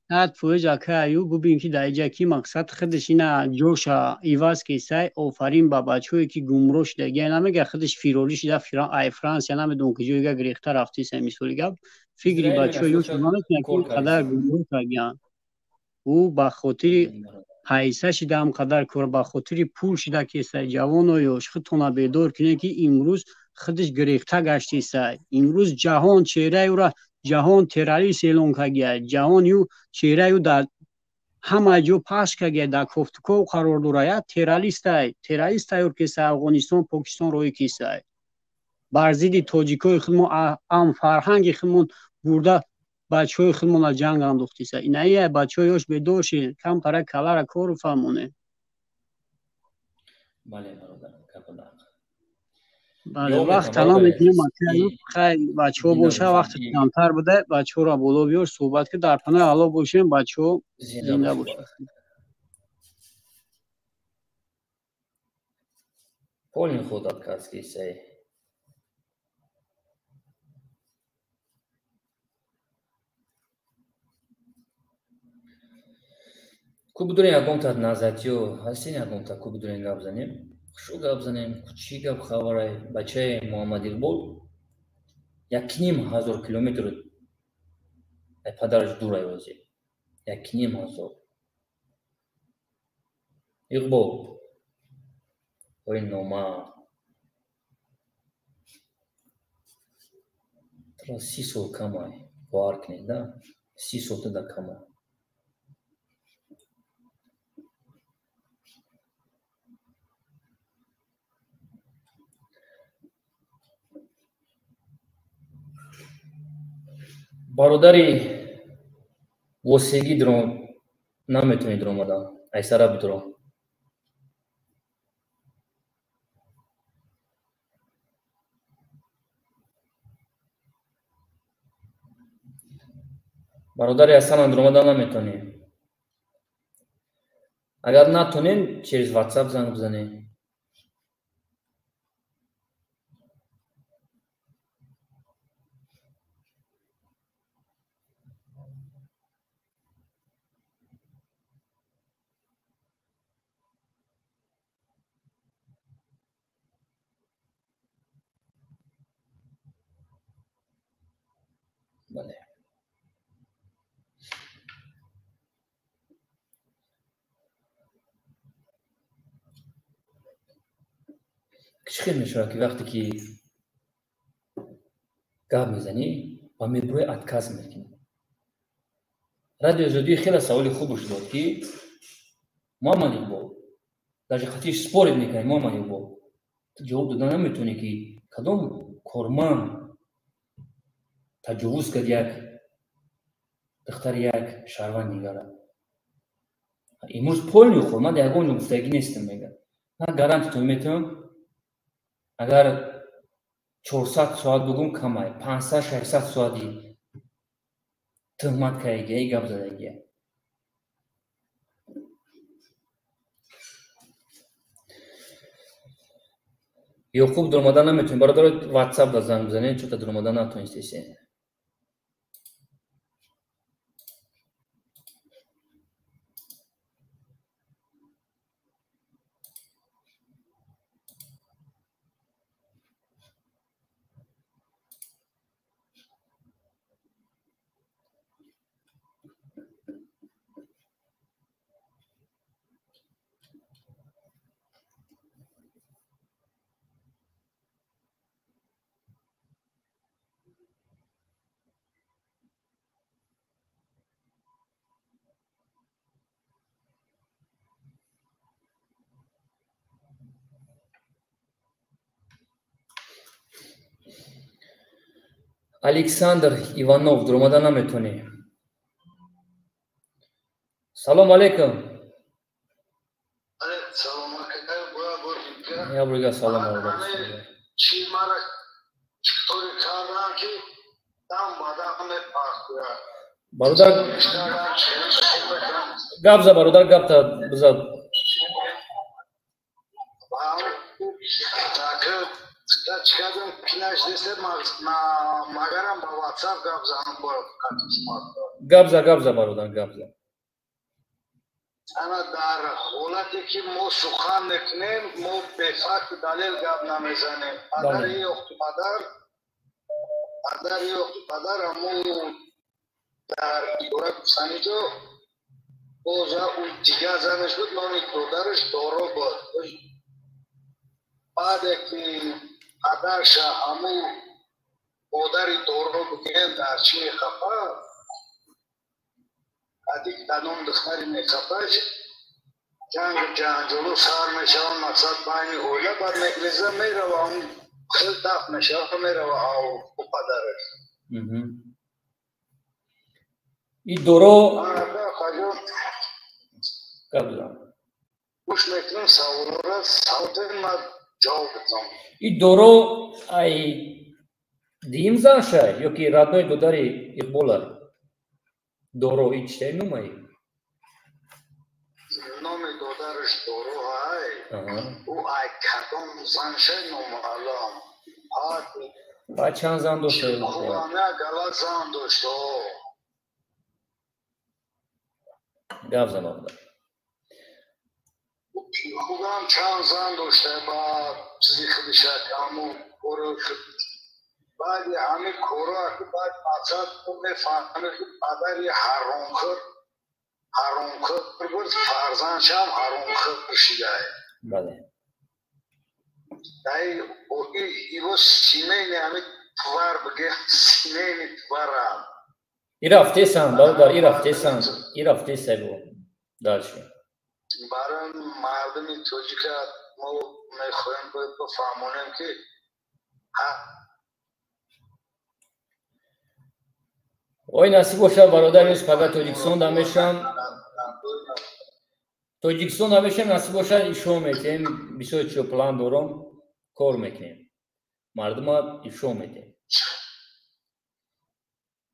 100% ака Аюб, бубин ки дар иҷа ки мақсад худаш ина ҷоша иваз кесай, офарин ба бачаҳое ки гумроҳ шудагия, намега худаш фирорӣ шуда ай Франсия, намедонам ки ҷойга гирехта рафтиса, мисоли гап фикри бачаҳои ёш наметавонад ки қадар гумроҳ кардиянд. Ӯ ба хотири пайса шида ҳам қадар кор, ба хотири пул шида кесай. Ҷавоно ёш худтона бедор кунед ки имрӯз худаш гирехта гаштисай. Имрӯз ҷаҳон чеҳраи ӯра ҷаҳон террорист эълон кардия, ҷаҳон ю чеҳраи ӯ дар ҳама ҷо пахш кардия, дар кофтуков қарор дорад. Як террористай, террорист тайёр кесай, Афғонистон, Покистон роҳӣ кесай. Бар зидди тоҷикои худмон, ам фарҳанги худмон бурда бачаҳои худмонро ҷанг андохтиса. Инаия бачаҳои ёш бедор шед, камтара калара кору фаҳмоне. Бале, бародар, гапа. Бале, вақт талаб мекунем, хай бачаҳо боша, вақти камтар буда, бачаҳоро боло биёр, суҳбат ки дар паноҳи Аллоҳ бошем, бачаҳо зинда бошанд. Полный ход отказ кисай. Ку бидурем ягонта назатиё ҳастин, ягонта ку бидурем гап занем. Шу гап занем, чӣ гап хабарай? Бачаи Муҳаммад Иқбол 1500 километр ай падараш дурай ози. 1500. Иқбол ой номард. Тра 30 сол камай. Бовар кунед, да? 30 сол туда камай. Бародари восегӣ дро наметавонед омада, айсара бидро. Бародари Ҳасан андромада наметавонӣ. Агар натонем, через WhatsApp занг бизанем. Бале. Чӣ хел мешавад ки вақте ки гап мезанӣ ва мебурӯи отказ мекунӣ? Радио Озодӣ хеле саволи хубаш дод ки Муҳаммад Иқбол даже қатиш спорит мекунад. Муҳаммад Иқбол, ту ҷавоб дода наметавонӣ ки кадом корманд таҷовуз кард як духтари як шаҳрванд дигара. Имрӯз полный хор, ман дар ягон ҷо гуфтагӣ нестам, мегӯям. Ман гарантитон метавонам, агар 400 соат бугум камай, 500-600 соати Туҳмат кардагия, гап задагия. Ёқуб дуромада наметавонед. Бародаро, WhatsApp да занг бизанед, чӯта дуромада натонистесен. Александр Иванов, дуромада наметонӣ. Салом алейкум. Ябруга салом алейкум. Бародар, гап за, бародар, гапта биза. Гап за, гап за, бародар, гап за. Ана дар ҳолате ки мо сухан мекунем, мо бефакту далел гап намезанем. Падари ёхту падар, падари ёхту падар аммо дар идора гуфтаниҷо боза ӯ дигар занаш буд, номи додараш Доро буд. Баъде ки падарша ҳаму модари Доро бигирем дар чӣ мехапа, ҳадик кадом духтари мехапаш, ҷангу ҷанҷолу сар мешаванд, мақсад байни оила, баъд мегреза мерава, ҳам хел дафт мешава, мерава ав падараш. И Доро гап зан. Гӯш мекунем саволора, саволтен ман ҷавоб бидам. И Доро ай диим занша ё ки родной додари Иқбола? Доро и читай номай? Номи додараш Доро ай. Ӯ ай кадом занша номаълум. Ба чанд зан дошта? Худоня гала зан дошт. Гап зан, бародар. Худам чанд зан дошта, ба чизи худиша ҳаму коро баъди ҳамин коро баъд мақсад мефаҳмед ки падари ҳаромхӯр ҳаромхӯр буд, фарзандшам ҳаромхӯр шидае. Бале. Дай его семейный ҳамин твар бигем, семейный твара. И рафтесан, бародар, и рафтесан, и рафтесай бо. Дальше. Барои мардуми тоҷика мо мехоҳем бифаҳмонем ки Ой, насиб бошад, бародар, имрӯз пага Тоҷикистон да мешам. Тоҷикистон да мешам, насиб бошад, ишо метем, бисёр чиё план дорам, кор мекунем. Мардума ишо метем.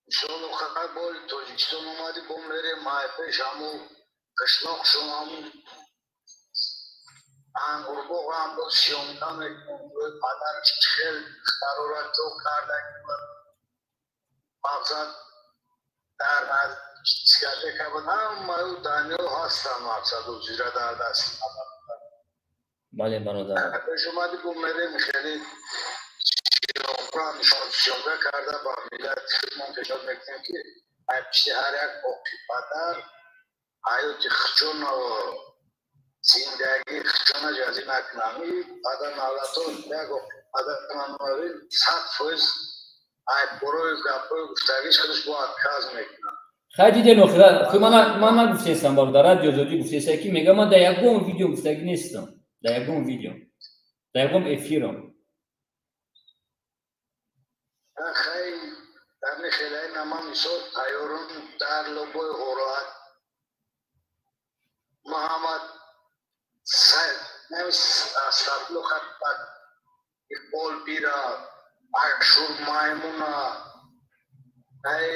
Иншоалло, хай бори Тоҷикистон омадӣ, бо мерем май пеш ҳаму қишлоқшон, ҳаму ангурбоғ ҳам бо сиёмка мекунем. Падар хел духтарора ҷо карда, мақсад дар дискотека буд, ҳамаи ӯ Даниёл ҳастанд, мақсад ӯзира дар даст. Бале, бародар. Пеш омадӣ, бо мерем хеле сиёмка нишон сиёмка карда ба миллати худмон пешниҳод мекунем ки ай пишти ҳар як оқи падар ҳаёти хучона зиндагии хучона ҷазӣ накунам. И падар навлато як оқи падар мануавил 100% ай борои гапҳои гуфтагиш худаш бо отказ мекунад. Хай диден охира, хӯ ман нагуфтесам, бародар, радио Озодӣ гуфтеса ки мега ман дар ягон видео гуфтагӣ нестам, дар ягон видео, дар ягон эфирам. Хай дар михелаи нама мисол тайёрон дар лобои ҳороат Муҳаммад Сайд астабло хатбак Иқбол бира Ашур маймуна ай.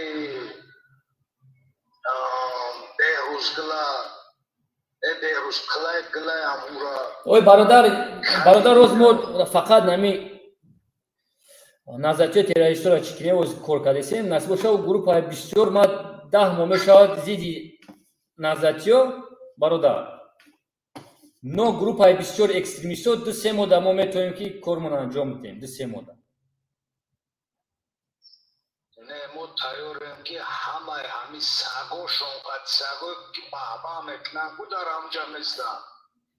Беҳрӯз гила, э Беҳрӯз қилай гилай амура. Ой бародар, бародар, роз мо фақат нами назарчаи террористора чӣ кинем, оз кор кардесем, насиб боша группаи бисёр ма 10 моҳ мешавад зидди назарчиё, бародар. Но группаи бисёр экстремистҳо 2-3 моҳ мо метавонем ки кормон анҷом диҳем, 2-3 моҳ. Не, мо тайёрем ки ҳамаи ҳамин сагошон қад саго ки баҳба мекунанд ку дар ҳамҷа местанд.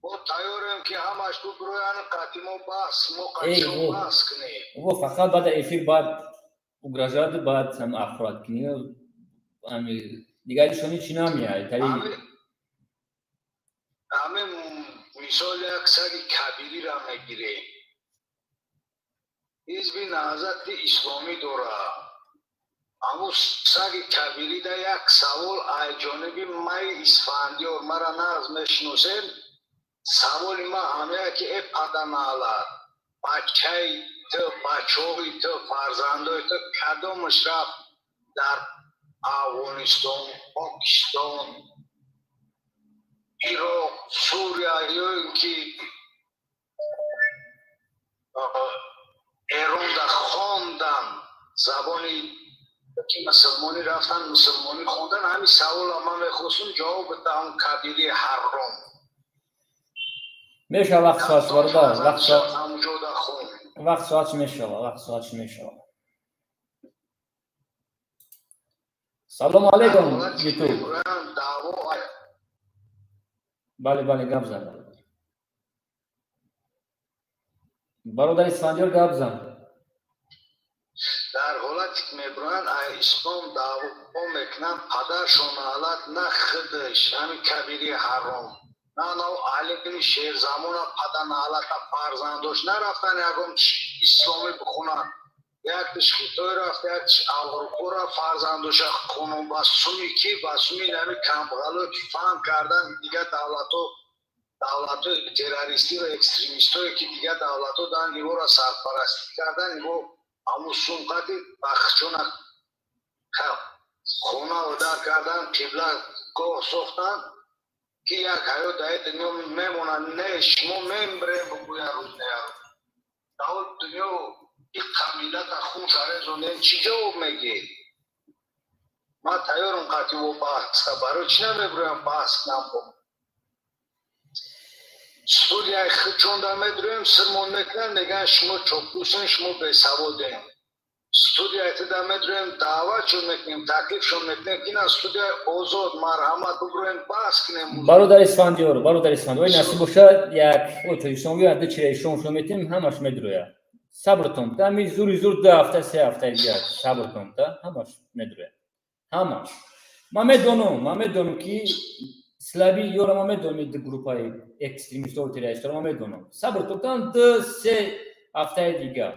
Мо тайёрем ки ҳамаш бубироян қати мо баҳс, мо қатишон баҳс кунем. Во фақат баъд эфир баъд угрожать, баъд ҳам ахборат кунӣ, ами дигар ишони чӣ намеяд. Ҳамин мисол як саги кабириро мегирем. Ҳизби Наҳзати Исломӣ дорад. Аммо саги кабирида як савол аз ҷониби май Исфандиёр, мара нағз мешиносем, саволи ма ҳамея ки э паданаълат, бачаи ту, бачаҳои ту, фарзандои ту кадомаш рафт дар Афғонистон, Покистон, Ироқ, Сурия ё ин ки Эронда хондан, забони ки мусулмонӣ рафтан, мусулмонӣ хондан? Ҳамин савола ман мехостум ҷавоб бидиҳам кабири ҳарром. Мешава вақт соат, бародар, вақт соат вақт соат мешава, вақт соат мешава. Салому алайкум, Ютуб. Бале, бале, гап зан. Бародар Исфандиёр, гап зан. Дар ҳолате ки мебуранд ай ислом даъво мекунанд, падаршон ҳалат на худаш ҳамин кабири ҳаром, на нав алими шерзамона паданаҳалата фарзандош нарафтан ягон исломӣ бихонанд. Яктиш Хитой рафт, яктиш Аврупо рафт, фарзандоша хонон ба суми ки ба суми нами камбағало ки фаҳм кардан дигар давлатҳо, давлатҳои террористӣ ва экстремистҳое ки дигар давлатҳо дан ивора сарпарастӣ кардан, иво ҳамун сумқати бахчона хона одар кардан, қиблагоҳ сохтан ки як ҳаёт дар дунё мемонад. Не, шумо мембирем бигӯян рӯз не рӯз. Дар дунё иққа миллата хун шарезонем, чӣ ҷавоб мегӣ? Ман тайёрам қатъи бо баҳс, барои чӣ намебироям баҳс кунам бо студияи худшонда медроем, сирмон мекунанд, мегӯянд шумо чоплусен, шумо бесаводем. Студияи туда медроем, даъватшон мекунем, таклифшон мекунем ки на студияи озод, марҳамат, бубироем баҳс кунем. Бародар Исфандиёр, бародар Исфандиёр, ой насиб бошад, як ой тоҷикистон биёяд, ду чира ишоншон метем, ҳамаш медрояд. Сабртон, ами зури зур 2 ҳафта, 3 ҳафтаи дигар сабртон, та ҳамаш медрояд. Ҳамаш. Ман медонам ки слаби ёра, ман медонам ду группаи экстремистҳо ва террористҳоро ман медонам. Сабр тон, 2-3 ҳафтаи дигар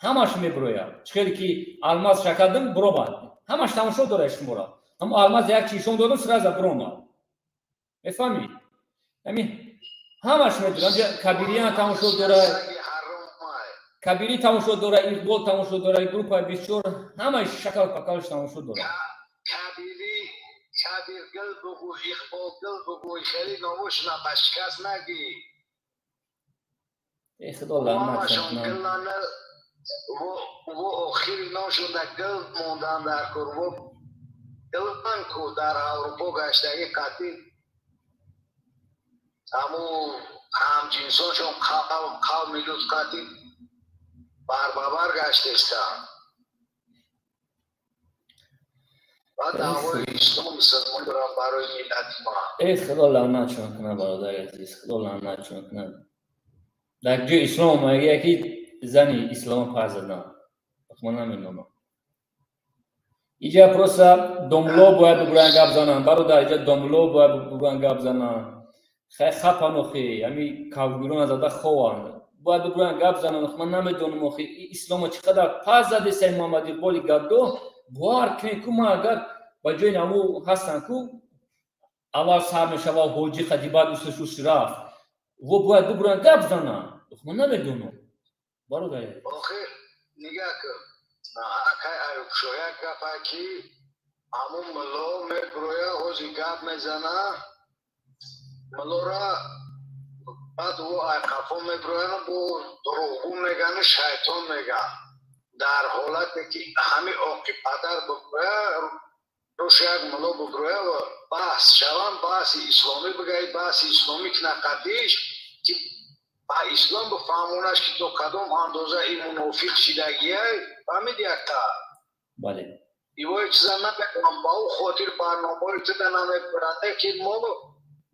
ҳамаш мебирояд. Чӣ хеле ки алмаз шакардам, биромад. Ҳамаш тамошо дорад шуморо. Ҳамо алмаз як чи ишон додам, сразу биромад. Мефаҳмӣ? Ами ҳамаш медонам. Кабириян тамошо дорад, Кабирӣ тамошо дорад, Иқбол тамошо дорад, группаи бисёр ҳамаи шакал пакалш тамошо дорад. Кабирӣ, Кабиргил бугӯ, Иқболгил бугӯ, хеле номошона ба шикаст нагӣ. Э худо лаънат кунад. Во охири номшонда гил мондан дар кор, во гилан ку дар Аврупо гаштагӣ қатъи ҳамун ҳамҷинсоншон қавми лут қатъи барбабар гаштестанд. Ва даъвои ислому мусулмон дорам барои миллати ма. Э худо лаънатшон кунад, бародари азиз, худо лаънатшон кунад. Дар ҷои ислом омадагия ки зани ислома пас задан. Ман намедонам. Иҷа просто домло бояд бубуранд гап зананд, бародар, иҷа домло бояд бубуранд гап зананд. Хай хапан охи, ҳами кавгирона зада хованд. Бояд бубуранд гап зананд. Ман намедонам охи, ислома чӣ қадар пас задесай Муҳаммад Иқболи гаддо, бовар кунед ку ман агар ба ҷои наму ҳастам ку аввал сар мешава ҳоҷӣ қади, баъд усуш рафт. Во бояд бубуранд гап зананд. Ман намедонам. Бародар. Охир нигаҳ кун. Акай Аюбшо, як гапа ки Ҳамун мулло меброя, ҳози гап мезана, муллора баъд ӯ айқафо меброяну бо дурӯғгӯ мегану шайтон меган. Дар ҳолате ки ҳами оқи падар биброя, рӯш як мулло биброя ва баҳс шаванд, баҳси исломӣ бигаи, баҳси исломӣ кунақатиш ки ба ислом бифаҳмонаш ки то кадом андоза ин мунофиқ шидагиай, фаҳмиди якта? Бале. Ивои чиза намекунам, ба ӯ хотир барномаҳои туда намебуранда ки мо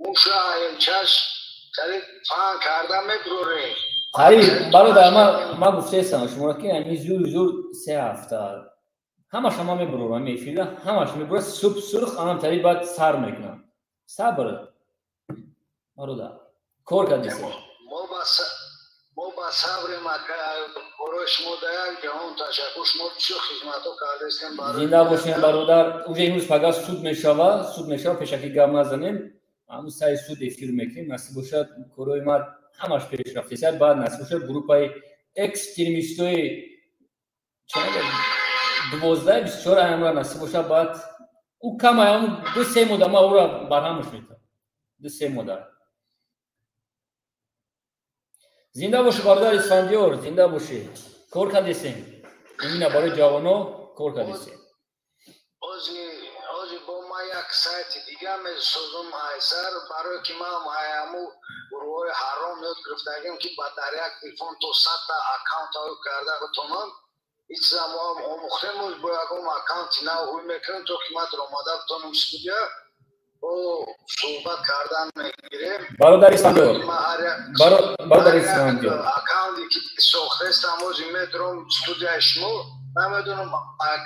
муша аелчаш қариб фаҳм карда мебурорем. Қариб бародар, ман гуфтаестам шуморо ки ами зур зур 3 ҳафта ҳамаш ҳама мебурорам эфира, ҳамаш мебурад, суб сурх анам тари баъд сар мекунам. Сабр бародар, кор кардисем. Мо ба сабрем, барои шумо дар як ҷаҳон ташаккур, шумо бисёр хизматҳо кардастем. Зинда бошем бародар. Уже имрӯз пага суд мешава, суд мешава, пешакӣ гап назанем, ҳамун сари суд эфир мекунем. Насиб бошад, корҳои ман ҳамаш пеш рафтеса. Баъд насиб бошад, группаи экстремистои 12-24 аямра насиб бошад, баъд ӯ кам аям 2-3 мода ма ӯра барҳамаш метавам, 2-3 мода. Зинда бошӣ бародар Исфандиёр, зинда бошӣ. Кор кардесем, имина барои ҷавоно кор кардесем. Ҳозир бо ма як сайти дига месозум айсар, барое ки ман ҳаяму гурӯҳҳои ҳаром ёд гирифтагим ки ба дар як телефон то 100-та аккаунтҳо карда битонам. Ин чиза мо ҳам омӯхтем, бо ягон аккаунти нав ҳуй мекунем, то ки ман даромада битонам студия бо суҳбат кардан мегирем. Бародар Исфандиёр, бародар Исфандиёр, аккаунте ки сохтаистам, ҳозир медурам студияи шумо, намедонам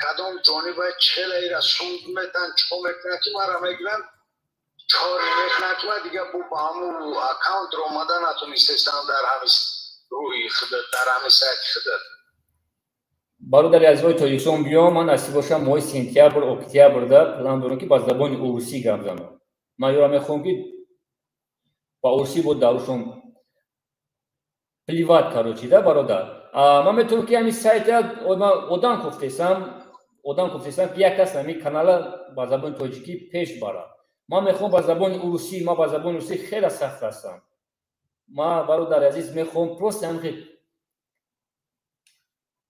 кадом ҷониба чӣ хела ира суд метан, чико мекунад ки мара мегиранд, чори мекунад ки ман дига бо ба ҳамун аккаунт даромада натонистестам дар ҳамин рӯи худат, дар ҳамин сайти худат. Бародари азизои Тоҷикистон, биём, ман насиб бошам моҳи сентябр октябрда план дорам ки ба забони урусӣ гап занам. Ман ёра мехоҳам ки ба урусӣ бо дарушон плевать, короче, да, бародар. Ман метавонам ки ҳамин сайта одам кофтесам, одам кофтесам ки як кас ҳамин канала ба забони тоҷикӣ пеш барад. Ман мехоҳам ба забони урусӣ, ман ба забони русӣ хеле сахт ҳастам. Ман, бародари азиз, мехоҳам просто ҳамин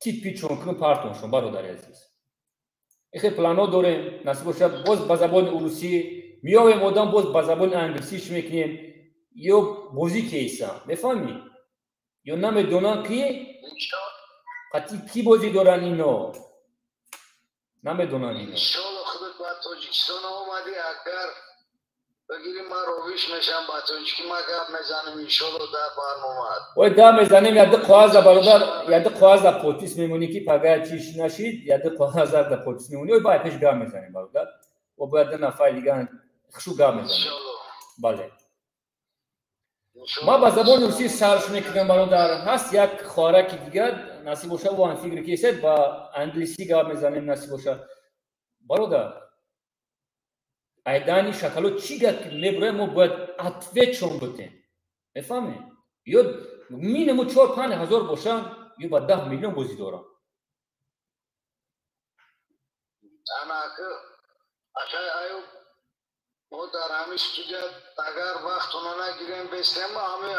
тит-питшон кунам, партоншон, бародари азиз. Ихе планҳо дорем, насиб бошад, боз ба забони урусӣ меёвем одам, боз ба забони англисиш мекунем. Ё бозӣ кейсам, мефаҳмӣ? Ё намедонанд ки қатъи кӣ бозӣ доранд ино, намедонанд ино. Иншолло худат ба Тоҷикистон омадӣ, агар бигирӣ ман ровиш мешам, ба тоҷикӣ ма гап мезанем иншолло дар барномаат. Ой, гап мезанем, яды қоғаза бародар, яды қоғаза подпис мемонӣ ки пага чиш нашид, яды қоғаза да подпис мемонӣ. Ой, бай пеш гап мезанем бародар. О, бояд ду нафари дигар хушу гап мезанем. Бале. Ман ба забони русӣ сарш мекунам бародар. Ҳаст як хоҳараки дигар, насиб бошад, ӯ ҳам фикр кесед, ба англисӣ гап мезанем, насиб бошад. Бародар, айдани шакало чӣ гап мебурояд, мо бояд ответшон битем, мефаҳмем? Ё минимум 4-5 ҳазор бошанд, ё ба 10 миллион бозӣ дорам. Мо дар ҳамин студия агар вақтона нагирем, бестем, ҳами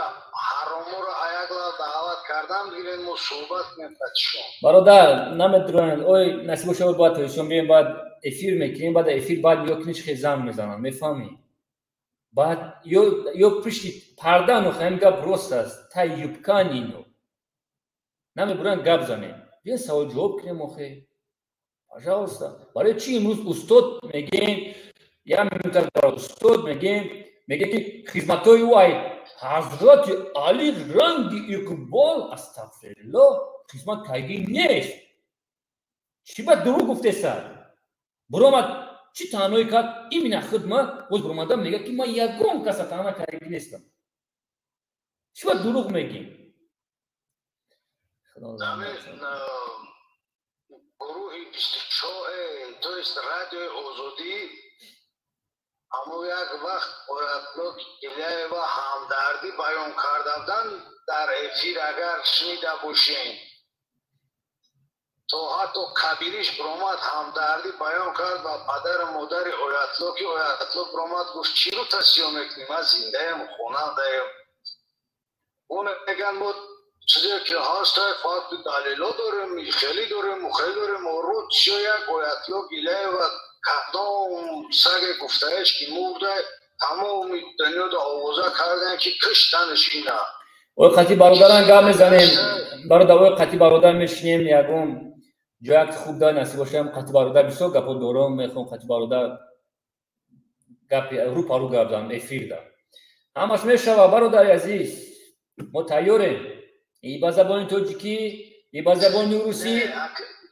ҳароморо аяк лав даъват кардам, гирем мо суҳбат кунем қатишон. Бародар, намедуроянд. Ой, насиб бошад, бояд тоҷикистон биёем, баъд эфир мекунем, баъд эфир баъд ё куниш хел занг мезананд, мефаҳмӣ? Баъд ё пушти парда нохоҳем, гап рост аст, тай юбкан ино намебуранд, гап занем, биё савол ҷавоб кунем охе, пожалуйста. Барои чӣ имрӯз устод мегӯем, як минута устод мегӯем, мегӯем ки хизматҳои ӯ ай ҳазрати Али ранги Иқбол, астағфируллоҳ, хизмат кайгӣ нест. Чӣ ба дурӯғ гуфтеса? Буромад чӣ таъное кард именно хидмат, боз буромада мегӯяд ки ман ягон каса таъна кайгӣ нестам. Чӣ ба дурӯғ мегӣ? Гурӯҳи 24, то есть радиои Озодӣ, ҳамон як вақт Оятулло Илияева ҳамдардӣ баён карда буданд дар эфир, агар шунида бошем. То ҳатто Кабириш биромад, ҳамдардӣ баён кард ба падару модари Оятло, ки Оятло биромад, гуфт: «Чӣ рӯ тасиё мекунӣ? Ман зиндаем, хонандаем». Он меган, мо чизе ки ҳаст, факту далело дорем, хеле дорем, хеле дорем. Рӯ чиё як Оятло Гилаева кадом саге гуфтаеш, ки мурда, тамоми дунёда овоза карданд, ки киштанш ина. Ой, қати бародаран гап мезанем, бародар. Ой, қати бародар мешинем, ягон ҷояк хуб да насиб бошам, қати бародар бисёр гапо дорам. Мехоҳам қати бародар гапи рӯ па рӯ гап занам эфирда. Ҳамаш мешава, бародари азиз, мо тайёрем и ба забони тоҷикӣ, и ба забони русӣ,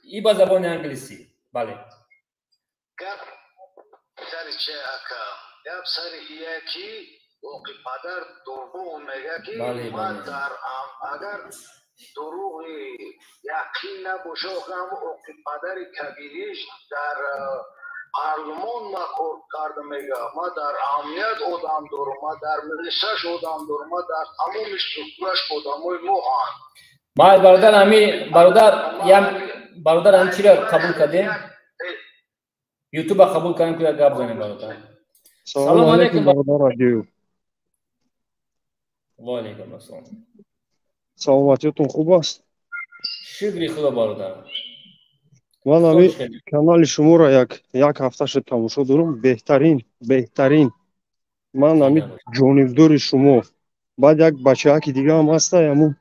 и ба забони англисӣ, бале. Гап сари че, ака? Гап сари ия, ки воқи падар дурӯғ мега, ки ман дар агар дурӯғи яқин набоша, ҳам оқи падари Кабириш дар парлумон ма кор карда, мега, ма дар амният одам дорам, ма дар милисаш одам дорам, ма дар тамоми структураш одамои мо ҳанд. Ма, бародар, ами бародар, ям бародар, ами чиро қабул кардем, Ютуба қабул кардем, ку як гап занем, бародар. Салому алейкум, бародар Радио. Ва алейкум ассалом. Саломатиятон хуб аст? Шукри Худо, бародар. Ман ами канали шуморо як ҳафта шуд тамошо дорам. Беҳтарин, беҳтарин. Ман ами ҷонибдори шумо. Баъд як бачааки дига ҳам ҳаста, ҳамун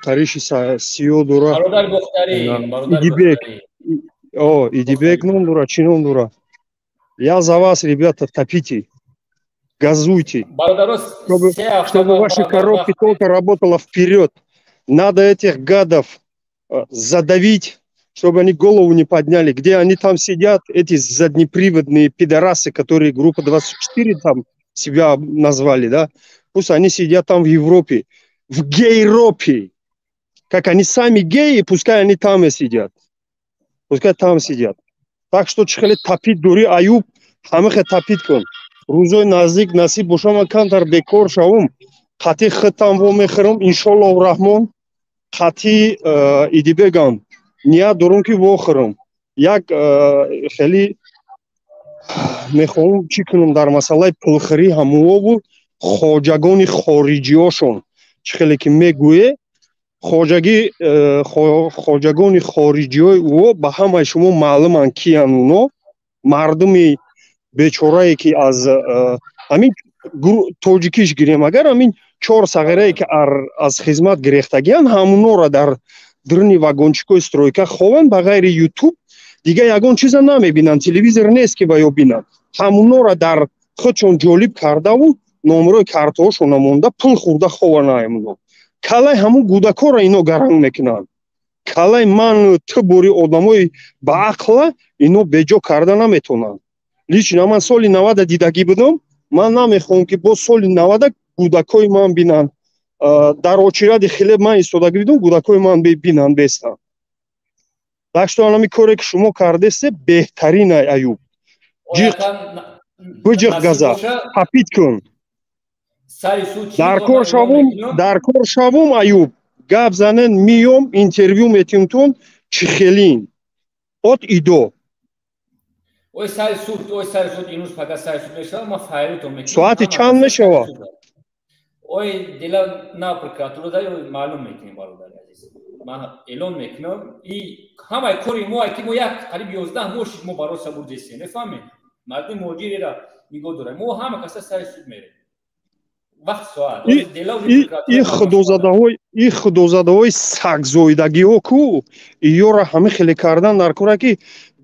қариши сиё дора. Идибек, о, Идибек ном дора, чӣ ном дора. Я за вас, ребята, топите, газуйте, чтобы ваши коробки только работала вперед. Надо этих гадов задавить, чтобы они голову не подняли. Где они там сидят, эти заднеприводные пидорасы, которые группа 24 там себя назвали, да? Пусть они сидят там в Европе, в гейропе. Как они сами геи, пускай они там и сидят. Пускай там сидят. Так что чихеле топить дори, Аюб, ҳамихе топить кун. Рӯзои наздик насиб боша, ман камтар бекор шавум, қати хитам во мехӯрам, иншоллоҳу раҳмон, қати Идибегам ният дорум, ки вохӯрам. Як хеле мехоҳам чӣ кунам дар масъалаи пулхӯрӣ ҳамуову хоҷагони хориҷиёшон. Чӣ хеле ки мегӯе, хоҷагӣ, хоҷагони хориҷиҳои ӯ ба ҳамаи шумо маълуманд, киян уно. Мардуми бечорае, ки аз ҳамин тоҷикиш гирем, агар ҳамин чор сағирае, ки аз хизмат гирехтагиянд, ҳамунора дар дурни вагончикои стройка хованд, ба ғайри Ютуб дига ягон чиза намебинанд, телевизор нест, ки ба ё бинанд. Ҳамунора дар худшон ҷолиб кардаву номерои картаҳошона монда, пул хӯрда хованд. Ҳамуно калаи ҳамун гудакора ино гаранг мекунанд. Калаи ман ту бори одамои баақла ино беҷо карда наметонанд. Лично ман соли 90 дидагӣ будам. Ман намехоҳам, ки боз соли 90 гудакои ман бинанд. Дар очереди хлеб ман истодагӣ будам, гудакои ман бинанд, бестанд. Так что анами коре, ки шумо кардесте, беҳтарин, Аюб. Ҷиқ биҷиқ, газа топить кун. Даркор шавум, даркор шавум, Аюб, гап занен, миём, интервю метимтун, чӣ хелин от идо. Ой, сари суд, ой, сари суд, имрӯз пага сари суд мешавад, ман файлитон мекунам. Соати чанд мешавад? Ой, дела на прокуратура да маълум мекунем, бародари азиз. Ман эълон мекунам. И ҳамаи кори мо, ки мо як қариб 11 моҳ шид, мо барои сабур дестем, мефаҳмед? Мардуми муҳоҷирера нигоҳ дорем. Мо ҳама каса сари суд мерем. Вақт, соат. И худозадаҳои сагзоидагиҳо ку иёра ҳама хеле кардан дар кора, ки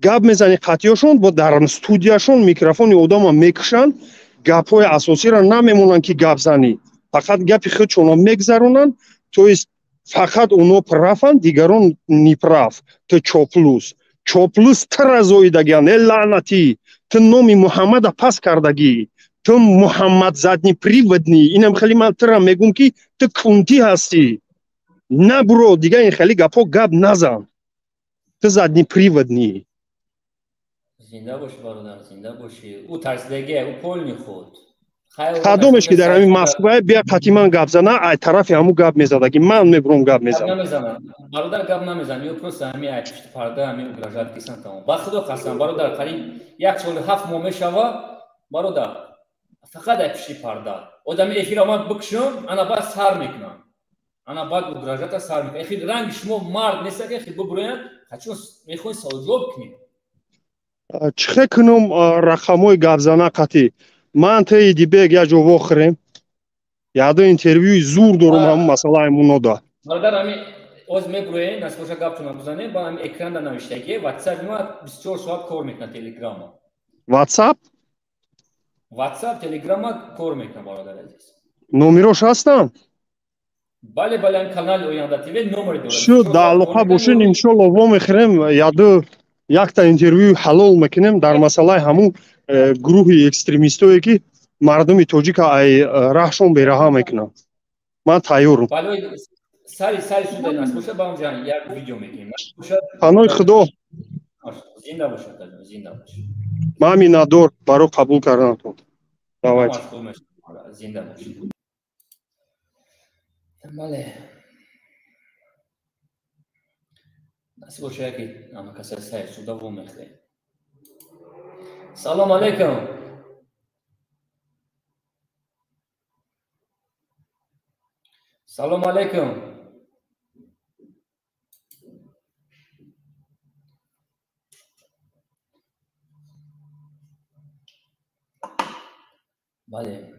гап мезани қатъиёшон бо дар студияшон микрофони одама мекушанд, гапҳои асосиро намемонанд, ки гап занӣ, фақат гапи худшонро мегзаронанд. То есть фақат оно прав анд, дигарон неправ. Ту чоплус, чоплус, тра зоидагиан, э лаънатӣ, ту номи Муҳаммада пас кардагӣ, ту Муҳаммад заднеприводный. Инам хеле ман тра мегум, ки ту кунтӣ ҳастӣ. Набуро, дига ин хеле гапҳо гап назан, ту заднеприводный. Зинда бошӣ, бародар, зинда бошӣ. Ӯ тарсидагия, ӯ полный худ. Кадомеш ки дар ҳамин Москва бия қати ман гап зана, ай тарафи ҳамун гап мезада ки ман мебурам гап мезанам. Бародар, гап намезанам, ё просто ҳами ай пишти парда ҳами угрожать кисан, тамом. Ба худо қасам, бародар, қариб як соли 7 моҳ мешава, бародар, фақат ай пишти парда. Одами эфира ман бикушам, ана баъд сар мекунам. Ана баъд угрожата сар мекунам. Эхи ранги шумо мард нест, ки эхи бубуроянд, хачун мехоҳед саволҷавоб кунед. Чӣ кунам рақамҳои гапзана қатӣ? Ман таи Дибек як ҷо вохӯрем, яъдо интервюи зур дорум ҳамун масъалаи мунода. Бародар, ҳами оз мебуроем, насбоша гаптона бизанем, ба ҳами экранда навиштаги WhatsApp ма 24 соат кор мекунад, Телеграма. WhatsApp? WhatsApp, Телеграма кор мекунад, бародар азиз. Номерош ҳастам? Бале, бале, ҳами канали Оянда ТВ номер дорад. Шу дар алоқа бошед, иншолло вомехӯрем, яъдо якта интервюи ҳалол мекунем дар масъалаи ҳамун гурӯҳи экстремистое ки мардуми тоҷика ай раҳшон бераҳа мекунанд. Ман тайёрам. Паноҳи Худо. Ман миннатдор барои қабул карданатон. Давайте. Насиб бошад, ки ҳама каса сари суда вомехӯрем. Салом алейкум. Салом алейкум. Бале.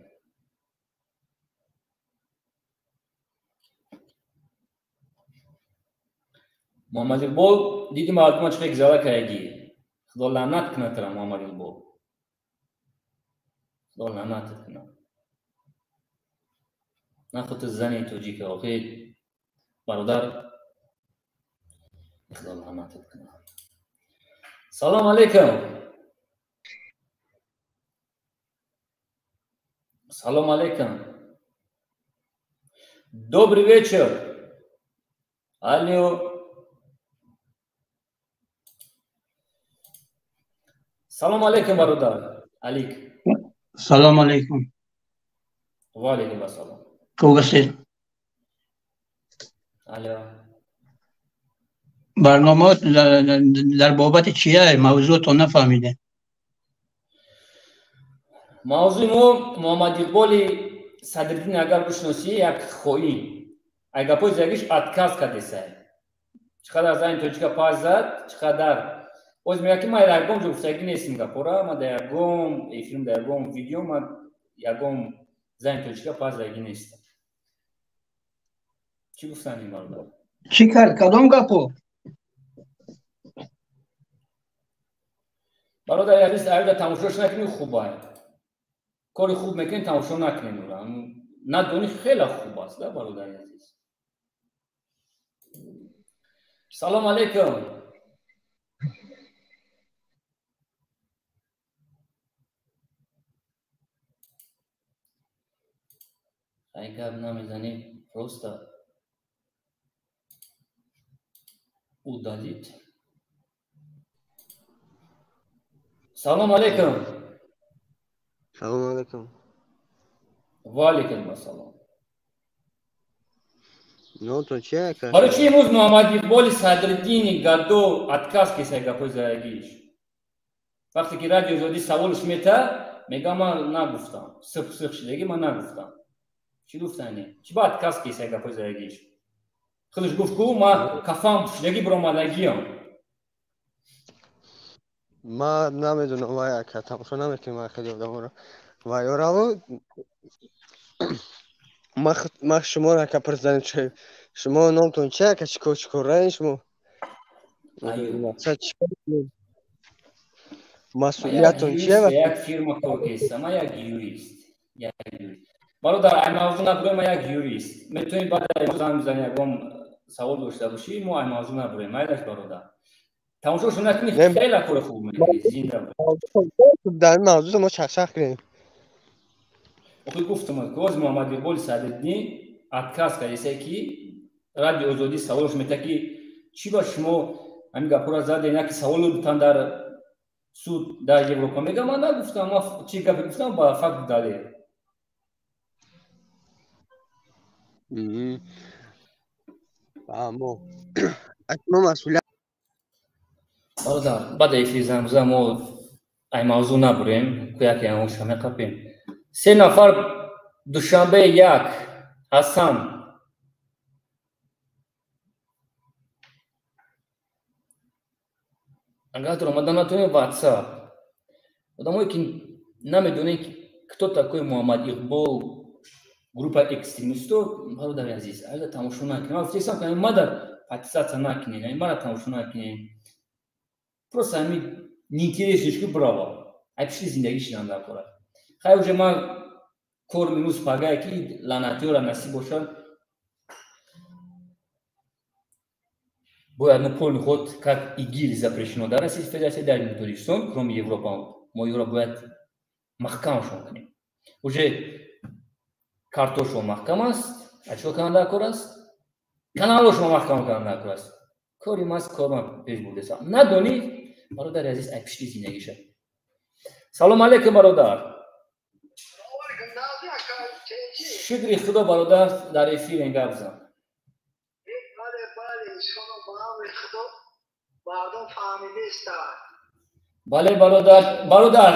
Муҳаммад Иқбол, диди мардума чӣ хел гизала кардагӣ. Худо лаънат кунад тура, Муҳаммад Иқбол. Худо лаънатат кунад. На худ ту зани тоҷика, охи бародар, Худо лаънатат кунад. Салом алейкум. Салом алейкум. Добрый вечер. Алло. Салом алейкум, бародар. Алик. Салом алейкум. Ва алейкум ассалом. Хуб ҳастед? Алло. Барнома дар бобати чия? Мавзӯътон нафаҳмидем. Мавзӯи мо Муҳаммад Иқболи Садриддин, агар бишносӣ, як хоин. Ай гапҳои зиягиш отказ кардесай. Чӣ қадар зани тоҷика пас зад, чӣ қадар оз мегӯяд ки ман ягон ҷо гуфтагӣ нестим гапҳора, ман дар ягон эфирм, дар ягон видео ман ягон зани тоҷика пас задагӣ нестам. Чӣ гуфтанд ин бародар? Чӣ кард? Кадом гапҳо? Бародари азиз, агар тамошош накунӣ хуб аст. Кори хуб мекунӣ, тамошо накунӣ ӯра. Надонӣ хеле хуб аст, да, бародари азиз. Салом алейкум. Ай гап намезанӣ, просто удалить. Салом алейкум. Салом алейкум. Ва алейкум ассалом. Номтон чи ака? Барои чи имрӯз Муҳаммад Иқболи Садриддини гадо отказ кесай гапҳои заягиш? Вақте ки Радио Озодӣ саволш мета, мега ман нагуфтам. Сиқ шидаги ман нагуфтам. Чӣ гуфтани? Чӣ ба отказ кесай гапҳои заягиш? Худаш гуфт ку ман кафан пӯшидагӣ биромадагиам. Ман намедонам, вай ака, тамошо намекунам хеле одаморо. Вай ораву ман шуморо ака пурсидам, шумо номтон чи ака, чӣ кор чикорраен шумо? Масъулиятон чия? Як фирма кор кестам, ман як юрист. Як юрист. Бародар, ай мавзӯъ набурем, ман як юрист. Метавонӣ баъд занг бизанӣ, ягон савол дошта бошӣ, мо ай мавзӯъ набурем. Майлаш, бародар. Тамошошо накунӣ, хеле кори хуб мекунӣ. Зинда бош. Дар ин мавзӯъ мо чахчах кунем. Охи гуфтам, ки оз Муҳаммад Иқболи Садриддин отказ кардеса ки Радио Озодӣ саволш мета ки чӣ ба шумо ҳамин гапҳоро задем, яке саволо бутан дар суд дар Европа. Мега ман нагуфтам, ман чӣ гапе гуфтам ба факт далел. Фаҳмо. Мо масъулият бародар, баъд эфири замза мо ай мавзӯъ набурем, кӯяке ҳамоша меқапем. Се нафар Душанбе як Ҳасан. Агар омада натонем WhatsApp. Одамое ки намедонем кто такой Муҳаммад Иқбол, группа экстремистов, бародари азиз, айда тамошо накунем. Ман гуфтаистам, ки мада подписаться накунем, мара тамошо накунем. Просто ҳами неинтересно ки бирава. Ай пишти зиндагӣ шидан дар кора. Хай уже ман кор минус пагае ки лаънатиёра насиб бошад. Бояд мо полный ход как ИГИЛ запрещено дар Российской Федерации, дар Тоҷикистон, кроме Европа, мо ёро бояд маҳкамашон кунем. Уже картошон маҳкам аст, ачо кардан дар кор аст, каналошон маҳкам кардан дар кор аст. Кори мас кор ман пеш бурдесам. Надонӣ, бародари азиз, ай пишти зиндагиша. Салом алейкум, бародар. Шукри Худо, бародар, дар эфир гап зан. Бале, бародар, бародар,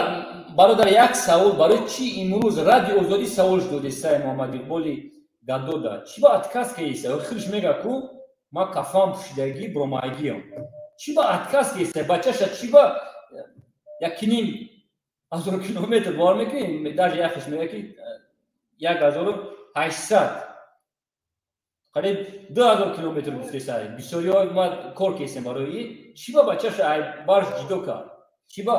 бародар, як савол: барои чӣ имрӯз Радио Озодӣ савол додесай Муҳаммад Иқболи гадода? Чӣ ба отказ кардеса? Худш мега ку ман кафан пӯшидагӣ бромайгиам. Чӣ ба отказ кардеса? Бачаша чӣ ба якним ҳазор километр бовар мекунӣ? Даже яхеш мега ки 1800, қариб 2000 километр гуфтесай. Бисёриҳо ма кор кесем барои чӣ ба бачаша ай барш ҷидо кард? Чӣ ба?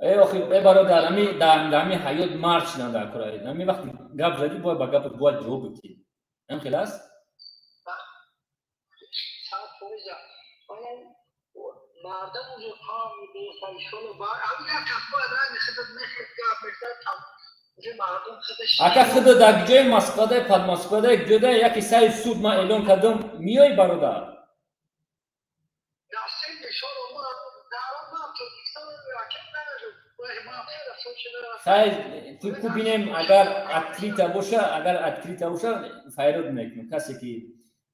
Э охи, э бародар, ами дар ами ҳаёт мард шидан дар кора. Ами вақти гап задӣ, бояд ба гапат бояд ҷавоб бидиҳӣ. Ам хел аст? Мардам уже ака худо дар ҷои Москвадай, Подмосквадай, ҷода яке саи суд ман эълон кардам, миёй, бародар? Хай, ку бинем, агар открыто боша, агар открыто боша, файрод мекунем. Касе ки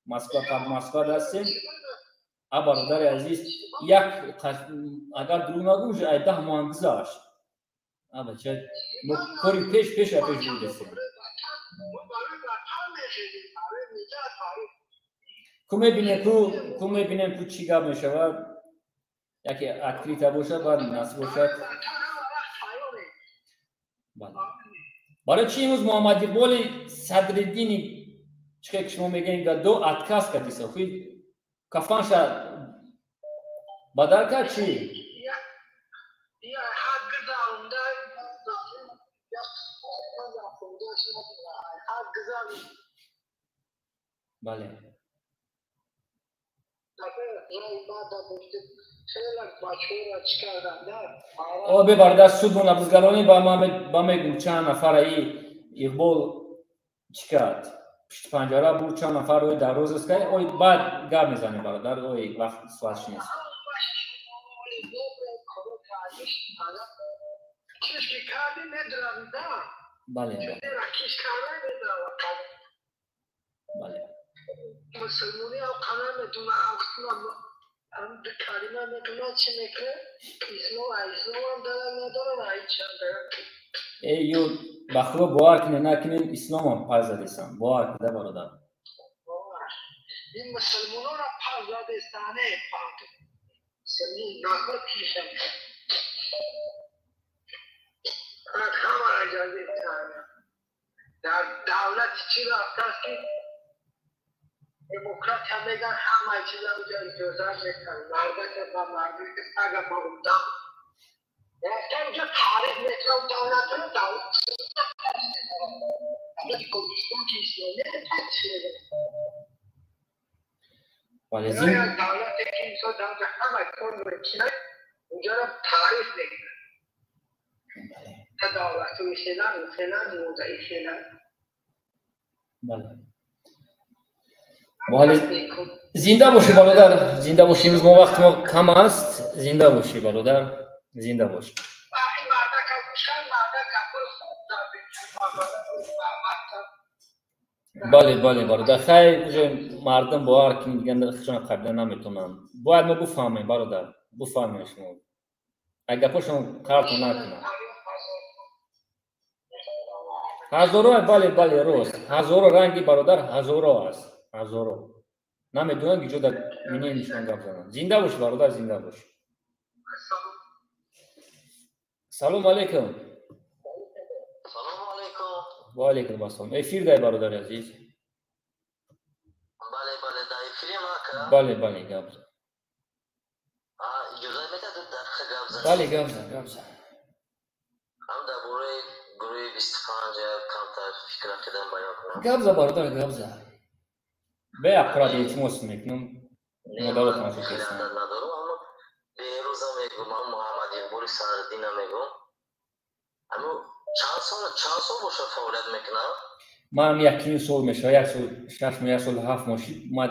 Москва, Подмосква ҳастем, а бародари азиз, як агар дурӯғ нагӯм, уже ай 10 моҳ гузашт. А бача, мо кори пеш пеша пеш бурдесем. Ку мебинем, ку мебинем, ку чӣ гап мешавад. Яке открыто бошад, баъд насиб бошад. Барои чӣ имрӯз Муҳаммад Иқболи Садриддини чӣ ки шумо мегӯед гадо отказ кардиса? Хуи кафанша бадар кард чӣ? Бале. О бебарда суд набузгаронӣ ба мегум чанд нафара и Иқбол чӣ кард? Пишти панҷара буд, чанд нафар ой дар розыск кард. Ой баъд гап мезанем, бародар, ой вақт соатш нест. Бале. Бале. Мусулмони қана медуна, ам калима мекунад, чӣ мекунад? Ислом, исломам дарак надорам, ҳечам дарак. Э ё ба Худо бовар кунед накунед, исломам паз задесам. Бовар кунед, бародар. Ин мусулмонора паз задестане, наход кишам. Ҳамаро ҷазид кардам. Дар давлати чӣ рафтааст ки демократия меган, ҳамаи чиза уҷа иҷозат мекунад. Мардака ба мардака, сага ба одам. Рафта уҷа таъриф мекунад давлатро, давлати Покистон ки исломия таъриф мекунад. Бале, давлате ки инсон дар уҷа ҳама кор мекунад, уҷаро таъриф мекунад. Давлатҳои хелан, хелан, мӯзаи хелан. Бале. Бале, зинда бошӣ, бародар, зинда бошӣ. Имрӯз мо вақти мо кам аст. Зинда бошӣ, бародар, зинда бошӣ. Бале, бале, бародар, хайр, уже мардум бовар кунед, дигар худшон қабила наметонанд. Бояд мо буфаҳмем, бародар, буфаҳмем шумо. Ай гапошон қартон накунад. Ҳазоро, бале, бале, рост. Ҳазоро ранги бародар ҳазоро аст. Ҳазоро. Намедонам ки ҷо дар мине нишон гап занам. Зинда бош, бародар, зинда бош. Салом алейкум. Салом алейкум. Ва алейкум ассалом. Эфир дай, бародари азиз. Бале, бале, дар эфирем ака. Бале, бале, гап зан. Иҷозат метадед дақиқа гап занам? Бале, гап зан, гап зан. Ҳам дар бораи гурӯҳи 25 камтар фикр ақидам баён кунам. Гап зан, бародар, гап зан. Беақурат илтимос мекунам. Модаро тамошо кардам. Надорам, аммо берӯза мегӯм, ман Муҳаммад Иқболи Садриддина мегӯм. Аммо чанд сол бошад фаъолият мекунам? Ман якним сол мешавад, як сол шаш моҳ, як сол ҳафт моҳ шид. Ман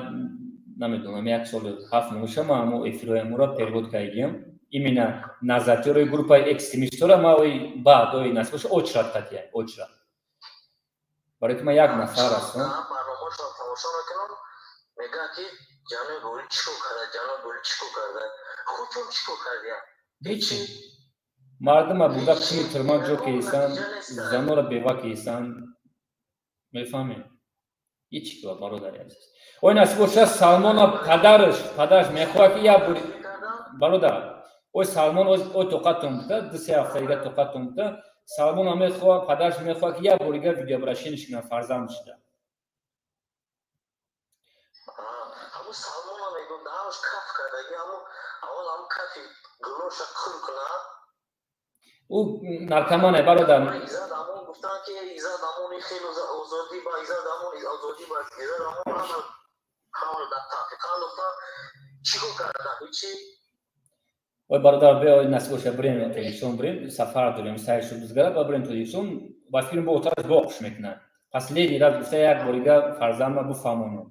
намедонам, як сол ҳафт моҳ мешавад, ман ҳамо эфирҳоямро перевод кардагиам. Именно назарёрои группаи экстремистора ман ои баъд ои насиб боша очрат қатия, очрат. Барои ки ман як нафар ҳастам. Барномаашонро тамошо мекунам, мегӯянд ки ҷаноби Болӣ чӣ кор карда, ҷаноби Болӣ чӣ кор карда. Худтон чӣ кор кардия? Ҳечи. Мардума бурда қисми тюрьма ҷо кеисан, занора бева кеисан. Мефаҳмед? Ҳеч кор, бародари азиз. Ой насиб боша Салмона падараш мехоҳад ки як бори бародар, ой Салмон ой тоқатон буда, ду се ҳафта дига тоқатон буда, Салмона мехоҳад, падараш мехоҳад ки як бори дига видеообращение кунад фарзанд шуда. Ҳамун Салмона мегӯм, даҳанаш каф кардаги, ҳамун аввал ҳамун кафи гуноҳша қур кунад. Ӯ наркомане, бародар. Иззат Амон гуфтанд ки Иззат Амон хеле озодӣ ба Иззат Амон озодӣ ба Иззат Амон ҳама дар таҳқиқ андохтанд. Чӣ кор карданд? Ҳечи. Ой бародар, биё насиб боша бирем Тоҷикистон, бирем, сафар дорем, сайр шуд бизгара, ба бирем Тоҷикистон, ба филм бо оташ боқш мекунад. Последний раз гуфта як борига фарзандма буфаҳмонам.